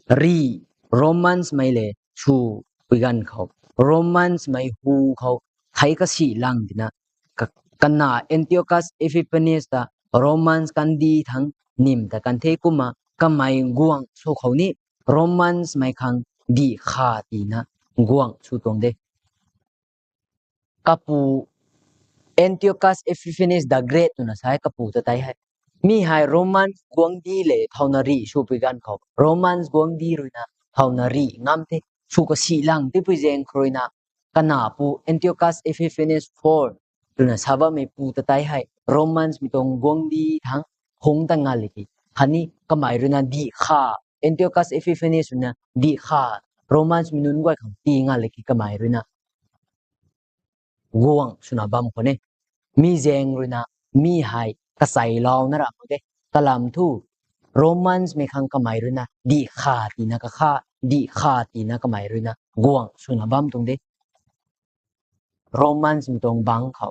ri Romans mei le sw pui ganv khou, Romans mei hu khou thei kasi lang tina, ka- kana Antiochus Epiphanes ta Romans kandih thangc nim ta kan the kumna kamei guangc sw khou ni Romans mei khang dih kha tina guangc sw tuang de. Kapu Antiochus Epiphanes the Great twna sa e kapu ta tei hei. Mi hei Romans guangcdic le thauna rih sw pui ganv khou, Romans guangcdic ruina thauna rih ngam the, sw kasi lang tipui zaeng khou ruina, kana pu Antiochus Epiphanes four twna sa bammei pu ta tei hei Romans mei tuang guangcdic thangc hungc ta ngalki, khatni kamei ruina dih kha, Antiochus Epiphanes ruina dih kha, Romans mei nunc guay khang tii ngalki kamei ruina guangc swna bam khou ne. Mi zaeng ruina mi hei kacheilouna ra mak de. Kalam thu Romans mei khang kamei ruina dih kha tina kakha, dih kha tina kamei ruina guangc swna bam tuang de. Romans mei tuang bangc khou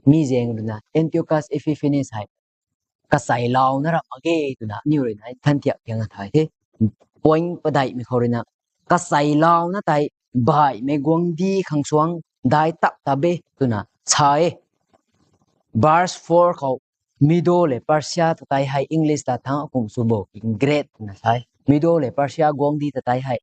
mi zaeng ruina Antiochus Epiphanes hei kacheilouna ra mak ge twna aniu ruina than thiak kiang thay the. Point padeihmei khou ruina kacheilouna tei baihmei guangcdic khang suang dai tap ta be twna sa e. Verse four khou Medo le Persia ta tei hei English lat thangc akum sw bo ki Great twna sa e. Medo le Persia guangcdic ta tei hei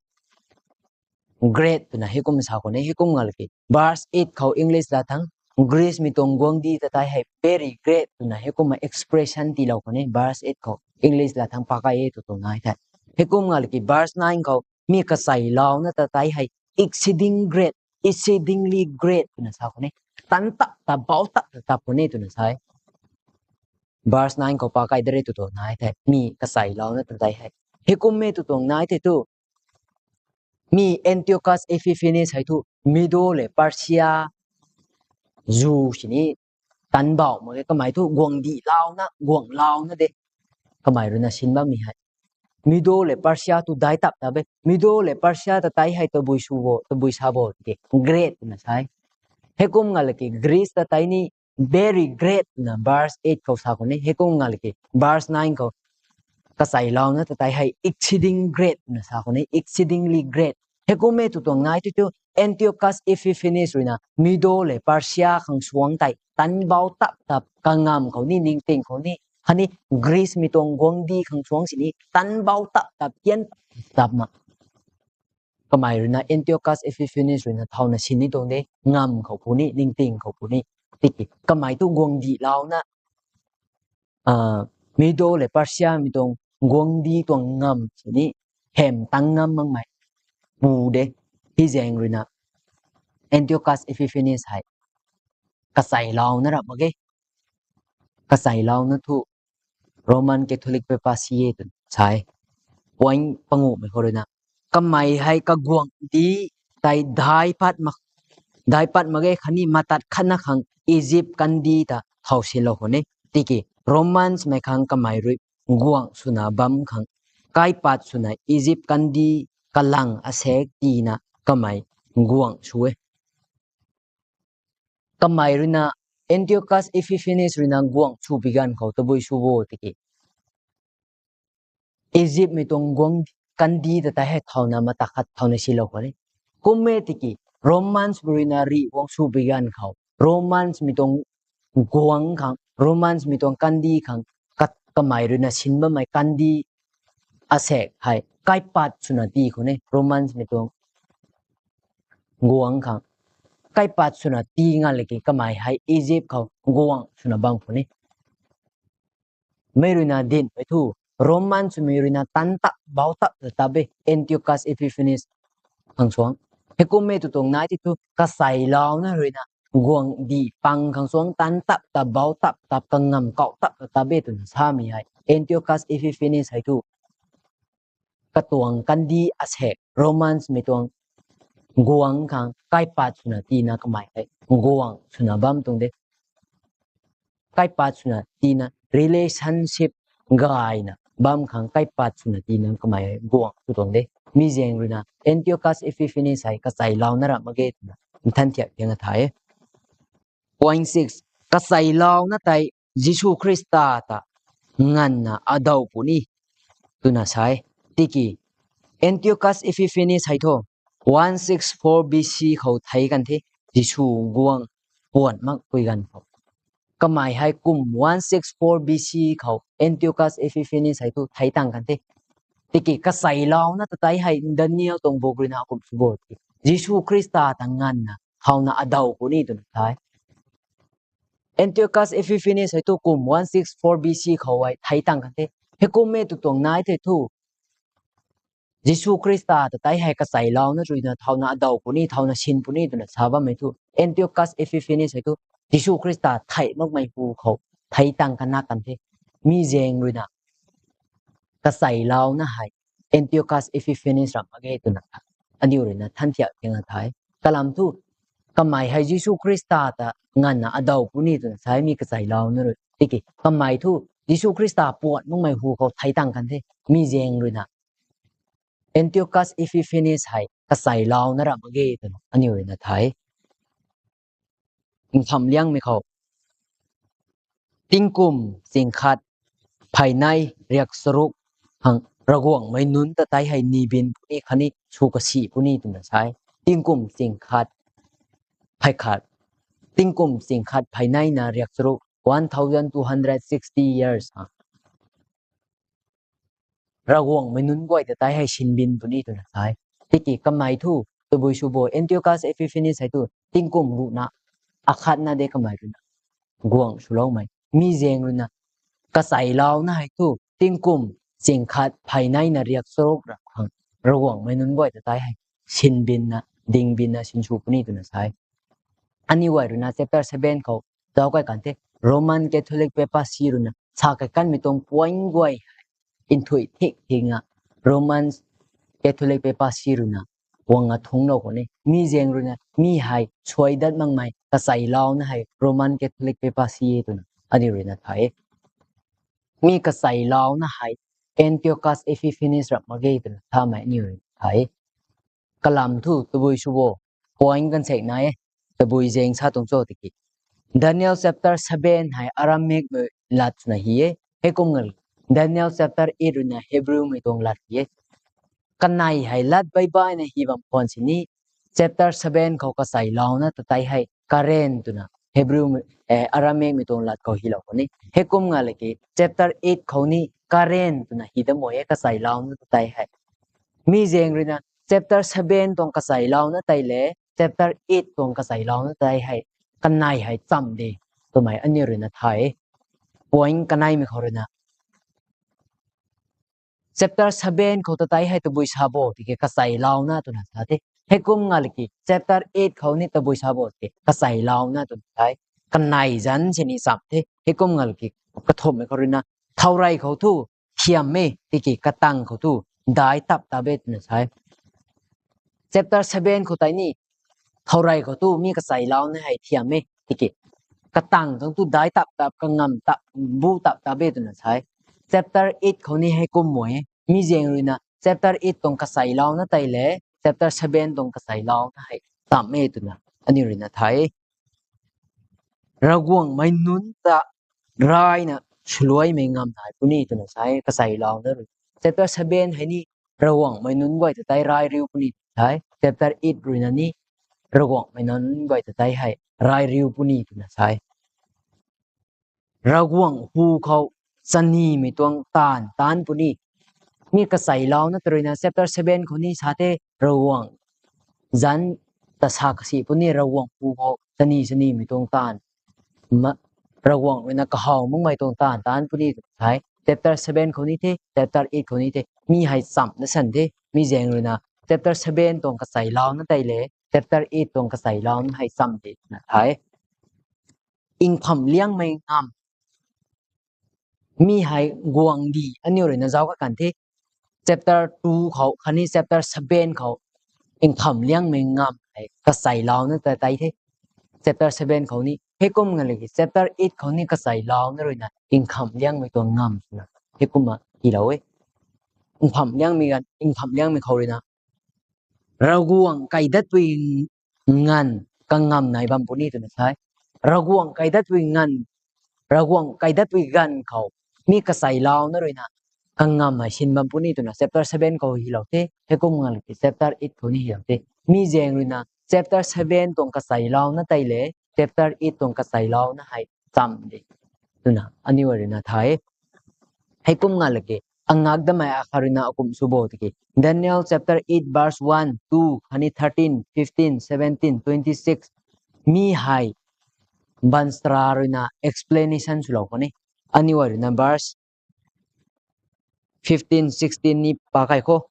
Great twna heikum sa khou ne, heikum ngalki verse eight khou English lat thangc Greece mei tuang guangcdic ta tei hei very great twna heikumna expression tiilou khou ne, verse eight khou English lat thangc pakai e tw tuang nai the. Heikum ngalki verse nine khou mi kacheilouna ta tei hei exceeding great, exceedingly great twna sa khou ne, tan tap ta bau tap ta tap khou ne twna sa e. Verse nine khou pakai de re tw tuang nai the, mi kacheilouna ta tei hei. Heikummei tw tuang nai the tu, mi Antiochus Epiphanes hei thu Medo le Persia zu sini tan bauh mak ge, kamei thu guangcdic louna, guangc louna de. Kamei ruina sin bammei hei Medo le Persia tu dai tap ta be. Medo le Persia ta tei hei tabui sw bo, tabui sa bo tiki great twna sa e. Heikum ngalki Greece ta tei ni very great twna verse eight khou sa khou ne, heikum ngalki verse nine khou kacheilouna ta tei hei exceeding great twna sa khou ne, exceedingly great. Heikummei tw tuang nai the tu, Antiochus Epiphanes ruina Medo le Persia khang suang tei tan bau tap tap kangam khou ni, ningting khou ni, khatni Greece mei tuang guangcdic khang suang sini tan bau tap tap tian tap ma. Kamei ruina Antiochus Epiphanes ruina thauna sin ni tuang de, ngam khou puni, ningting khou puni. Tiki kamei thu guangcdic louna Medo le Persia mei tuang guangcdic tuang ngam sini hem tang ngam makmei pu de. Hei zaeng ruina Antiochus Epiphanes hei kacheilouna ra mak ge. Kacheilouna thu Roman Catholic papacy e twna sa e. Point panguhmei khou ruina kamei hei kaguangcdic tei dai pat mak, dai pat mak ge, khatni matat khatna khang Egypt kandih ta thau silou khou ne. Tiki Romans mei khang kamei rui guangc swna bam khang kaipat swna Egypt kandih kalang asaekc tina kamei guangc sw e. Kamei ruina Antiochus Epiphanes ruina guangc sw bi ganv khou tabui sw bo tiki Egypt mei tuang guangc kandih ta tei hei thauna matat khat thauna silou khou ne. Kum e tiki Romans ruina rih guangc sw bi ganv khou Romans mei tuang guangc khang, Romans mei tuang kandih khang, kamei ruina sin bammei kandih asaekc hei kaipat swna tii khou ne, Romans mei tuang guangc khang kaipat swna tii ngalki kamei hei Egypt khou guangc swna bam khou ne. Mei ruina dinhmei thu Roman swmei ruina tan tap bau tap ta tap e Antiochus Epiphanes khang suang. Heikummei tw tuang nai the tu, kacheilouna ruina guangcdic pang khang suang tan tap tap, bau tap tap, kangam kau tap tap e twna samei hei Antiochus Epiphanes hei thu katuang kandih asaekc Romans mei tuang guangc khang kaipat swna tina kamei hei guangc swna bam tuang de. Kaipat swna tina relationship gayna bam khang kaipat swna tina kamei hei guangc sw tuang de. Mi zaeng ruina Antiochus Epiphanes hei kacheilouna ramh mak ge twna nthan thiak tiang a tha e. Point six, kacheilouna tei Jisu Khrista ta nganvna adaw puni twna sa e. Tiki Antiochus Epiphanes hei thu one six four B C khou thei kan the, Jisu guang puan makpui ganv khou. Kamei hei kum one six four B C khou Antiochus Epiphanes hei thu thei tang kan the. Tiki kacheilouna ta tei hei Daniel tuang buk ruina kum sw bo tiki Jisu Khrista ta nganvna thauna adaw puni twna tha e. Antiochus Epiphanes hei thu kum one six four B C khou hei thei tang kan the. Heikummei tu tuang nai thei thu Jisu Khrista ta tei hei kacheilouna ruina thauna adaw puni, thauna sin puni twna sa bammei thu Antiochus Epiphanes hei thu Jisu Khrista thei makmei hu khou thei tang kan na kan the. Mi zaeng ruina kacheilouna hei Antiochus Epiphanes ramh mak ge twna aniu ruina nthan thiak tiang a tha e. Kalam thu kamei hei Jisu Khrista ta nganvna adaw puni twna sa e, mi kacheilouna rui. Tiki kamei thu Jisu Khrista puan makmei hu khou thei tang kan the. Mi zaeng ruina Antiochus Epiphanes hei kacheilouna ramh mak ge twna aniu ruina tha e. Nkham liangmei khou tingkum ching khat phey nei riak charuk khang Ravguangcmei nunc ta tei hei nibin puni khatni sw kasi puni twna sa e. Tingkum ching khat phey khat, tingkum ching khat phey neina riak charuk, one thousand two hundred sixty years ha Ravguangcmei nunc guay ta tei hei sinbin puni twna sa e. Tiki kamei thu tabui sw bo, Antiochus Epiphanes hei thu tingkum ruhna akhatna de kamei ruina guang swloumei. Mi zaeng ruina kacheilouna hei thu tingkum ching khat phey neina riak charuk ram khang Ravguangcmei nunc guay ta tei hei sinbinna, dingbinna sinsw puni twna sa e. Aniu guay ruina chapter seven khou zauc kai kan the, Roman Catholic Papacy ruina sa kai kanmei tuang point guay nthuih thik thikna Roman Catholic Papacy ruina guang a thungclou khou ni mi zaeng ruina mi hei suai dat makmei kacheilouna hei Roman Catholic Papacy e twna aniu ruina tha e. Mi kacheilouna hei Antiochus Epiphanes ramh mak ge twna samei aniu ruina tha e. Kalam thu tabui sw bo, point kan sek na e, tabui zaeng sa tuang cho tiki Daniel chapter seven hei Aramaic mei lat swna hi e. Heikum ngal Daniel chapter eight ruina Hebrewmei tuang lat hi e. Kanei hei lat baibaina hi bam khwan sini chapter seven khou kacheilouna ta tei hei karen twna Hebrew, Aramaic mei tuang lat khou hilou khou ni. Heikum ngal ki chapter eight khou ni karen twna hi da mo e kacheilouna ta tei hei. Mi zaeng ruina chapter seven tuang kacheilouna tei le chapter eight tuang kacheilouna tei hei kanei hei cham de twmei aniu ruina tha e. Point kaneimei khou ruina chapter seven khou ta tei hei tabui sa bo tiki kacheilouna twna sa the. Heikum ngal ki chapter eight khou ni tabui sa bo tiki kacheilouna twna tha e. Kanei zanc sini cham the. Heikum ngal ki kathumhmei khou ruina thourey khou thu thiam e tiki katang khou thu dai tap tap e twna sa e. Chapter seven khou tei ni thourey khou thu mi kacheilouna hei thiam e tiki katang tuang thu dai tap tap, kangam tap, bu tap tap e twna sa e. Chapter eight khou ni heikum mo e. Mi zaeng ruina chapter eight tuang kacheilouna tei le chapter seven tuang kacheilouna hei tam e twna aniu ruina tha e. Ravguangcmei nunc ta rayna swluaimei ngam nai puni twna sa e kacheilouna rui. Chapter seven hei ni Ravguangcmei nunc guay ta tei ray riu puni twna sa e. Chapter eight ruina ni Ravguangcmei nunc guay ta tei hei ray riu puni twna sa e. Ravguangc hu khou chanimei tuang taanv taanc puni. Mi kacheilouna ta ruina chapter seven khou ni sa the Ravguangc zanc ta sa kasi puni Ravguangc hu khou chani chanimei tuang taanv. Ravguangc ruina kahaw makmei tuang taanv taanc puni twna sa e. Chapter seven khou ni the, chapter eight khou ni the, mi hei cham na san the. Mi zaeng ruina chapter seven tuang kacheilouna tei le chapter eight tuang kacheilouna hei cham de twna tha e. nkham liangmei ngam. Mi hei guangcdic aniu ruina zauc ka kan the. Chapter two khou khatni chapter seven khou nkham liangmei ngam hei kacheilouna ta tei the. Chapter seven khou ni heikum nga laki chapter eight khou ni kacheilouna ruina nkham liangmei tuang ngam swna heikumna hylou e. Nkham liangmei ganv, nkham liangmei khou ruina Ravguangc kaidatpui nganv kangam nai bam puni twna sa e. Ravguangc kaidatpui nganv, Ravguangc kaidatpui ganv khou mi kacheilouna ruina kangam hei sin bam puni twna chapter seven khou hylou the, heikum nga laki chapter eight khou ni hylou the. Mi zaeng ruina chapter seven tuang kacheilouna tei le chapter eight tuang kacheilouna hei cham de twna aniu ruina tha e. Heikum nga laki angak damei akhat ruina akum sw bo tiki Daniel chapter eight verse one, two khatni thirteen, fifteen, seventeen, twenty-six, mi hei baanchara ruina explanation swlou khou ni. Aniu ruina verse fifteen, sixteen ni pa kai kho.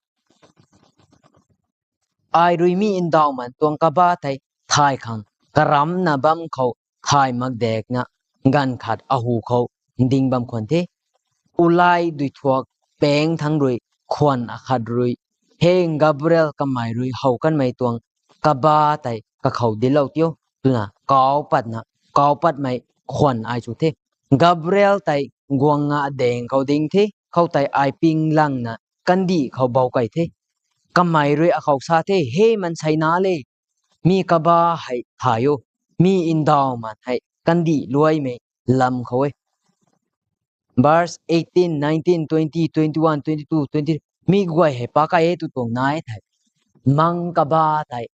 Ai rui mi ndauhman tuang kabah tei thay khang karamcna bam khou thay makdakna ganv khat ahu khou ding bam khwan the. Ulai duithuak paengc thangc rui khwan akhat rui, He Gabriel, kamei rui how kanmei tuang kabah tei kakhou dinclou tio, twna kau patna, kau patmei khwan ai chu the. Gabriel tei guang nga daeng khou ding the, khoutei ai pinglangna kandih khou bou key the. Kamei rui akhou sa the, He maansei na le, mi kabah hei thay o, mi ndauhman hei kandih luaimei lam khou e. Verse eighteen, nineteen, twenty, twenty-one, twenty-two, twenty, mi guay hei pa kai e tw tuang nai thei, mang kabah tei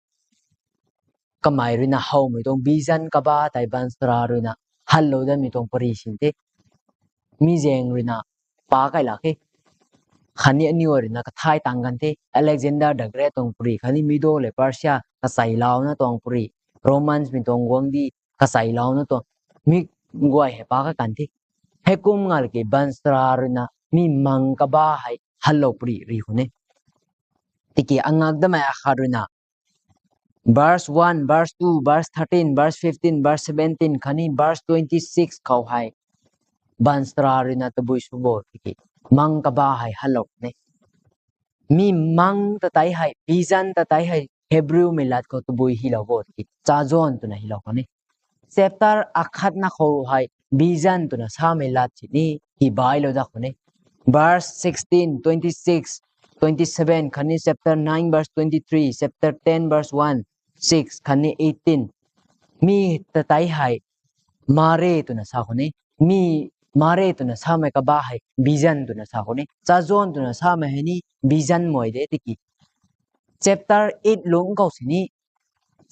kamei ruina howmei tuang vision kabah tei baanchara ruina hanlou datmei tuang pary sin the. Mi zaeng ruina pa kai lak khe. Khatni aniu ruina kathay tang kan the, Alexander the Great tuang pary, khatni Medo le Persia kacheilouna tuang pary, Romans mei tuang guangcdic kacheilouna tuang, mi guay hei pa kai kan the. Heikum nga laki baanchara ruina mi mang kabah hei hanlou pary ri khou ni. Tiki angak damei akhat ruina verse one, verse two, verse thirteen, verse fifteen, verse seventeen khatni verse twenty-six khou hei baanchara ruina tabui sw bo tiki mang kabah hei hanlou ni. Mi mang ta tei hei, vision ta tei hei Hebrewmei lat khou tabui hylou bo tiki chazon twna hylou khou ni. Chapter akhatna khou hei vision twna samei lat sini hi bailou dat khou ni. Verse sixteen, twenty-six, twenty-seven khatni chapter nine verse twenty-three, chapter ten verse one, six khatni eighteen, mi ta tei hei mare twna sa khou ni. Mi mare twna samei kabah hei vision twna sa khou ni. Chazon twna samei hei ni vision mei de tiki chapter eight lungc khou sini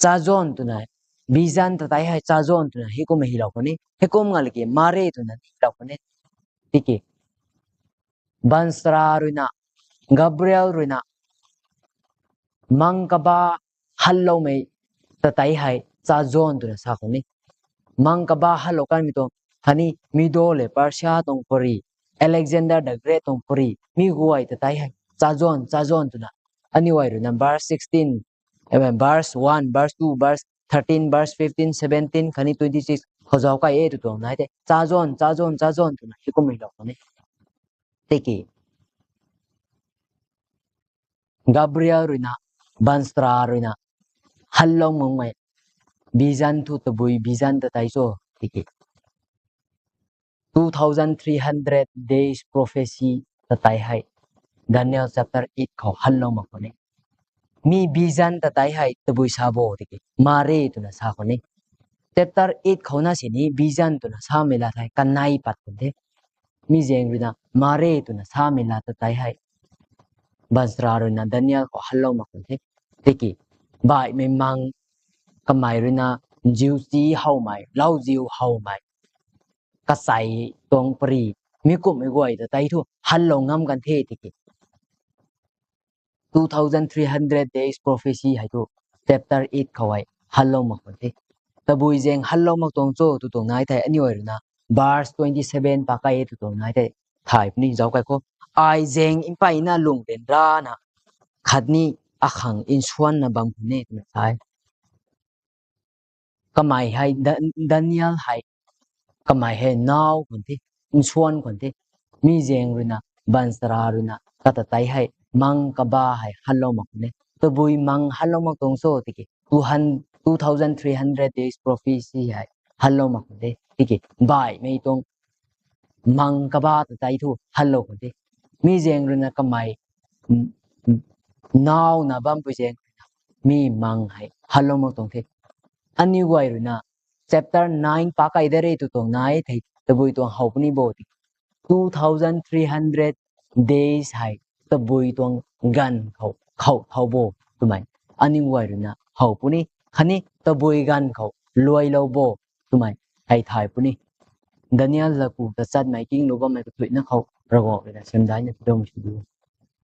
chazon twna, vision ta tei hei chazon twna heikum hylou khou ni. Heikum nga laki mare twna hylou khou ni. Tiki baanchara ruina, Gabriel ruina mang kabah hanloumei ta tei hei chazon twna sa khou ni. Mang kabah hanlou kanmei tuang, khatni Medo le Persia tuang pary, Alexander the Great tuang pary, mi guay ta tei hei chazon, chazon twna. Aniu ruina verse sixteen, verse one, verse two, verse thirteen, verse fifteen, seventeen khatni twenty-six khou zauc kai e tw tuang nai the, chazon, chazon, chazon twna heikum hylou khou ni. Tiki Gabriel ruina, baanchara ruina hanlou makmei vision thu tabui vision ta tei cho tiki two thousand three hundred days prophecy ta tei hei Daniel chapter eight khou hanlou mak khou ni. Mi vision ta tei hei tabui sa bo tiki mare twna sa khou ni. Chapter eight khou na sini vision twna samei lat hei kanei pat khou the. Mi zaeng ruina mare twna samei lat ta tei hei baanchara ruina Daniel khou hanlou mak khou the. Tiki baihmei mang, kamei ruina ziu chi howmei, lauziu howmei, kachei tuang pary, mi kumhmei guay ta tei thu hanlou ngam kan the tiki two thousand three hundred days prophecy hei thu chapter eight khou hei hanlou mak khou the. Tabui zaeng hanlou mak tuang cho tw tuang nai thei aniu ruina verse twenty-seven pa kai e tw tuang nai thei thay puni zauc kai kho. Ai zaeng mpeyna lung ryanrana khatni akhang nsuanna bam khou ni twna sa e. Kamei hei Da-, Daniel hei kamei hei naw khwan the, nsuan khwan the. Mi zaeng ruina baanchara ruina kata tei hei mang kaba hei hanlou mak khwan e. Tabui mang hanlou mak tuang cho tiki two thousand three hundred days prophecy hei hanlou mak khwan de. Tiki baihmei tuang mang kaba ta tei thu hanlou khwan de. Mi zaeng ruina kamei nawna bampui zaeng ruina mi mang hei hanlou mak tuang the. Aniu guay ruina chapter nine pa kai de re tu tuang nai thei tabui tuang how puni bo tiki two thousand three hundred days hei tabui tuang ganv khou khou thau bo twmei aniu guay ruina how puni. Khatni tabui ganv khou luailou bo twmei hei thay puni. Daniel laku tachatmei kinglu bammei kathuicna khou Ravguangc ruina siamdaina tidoumei sw di.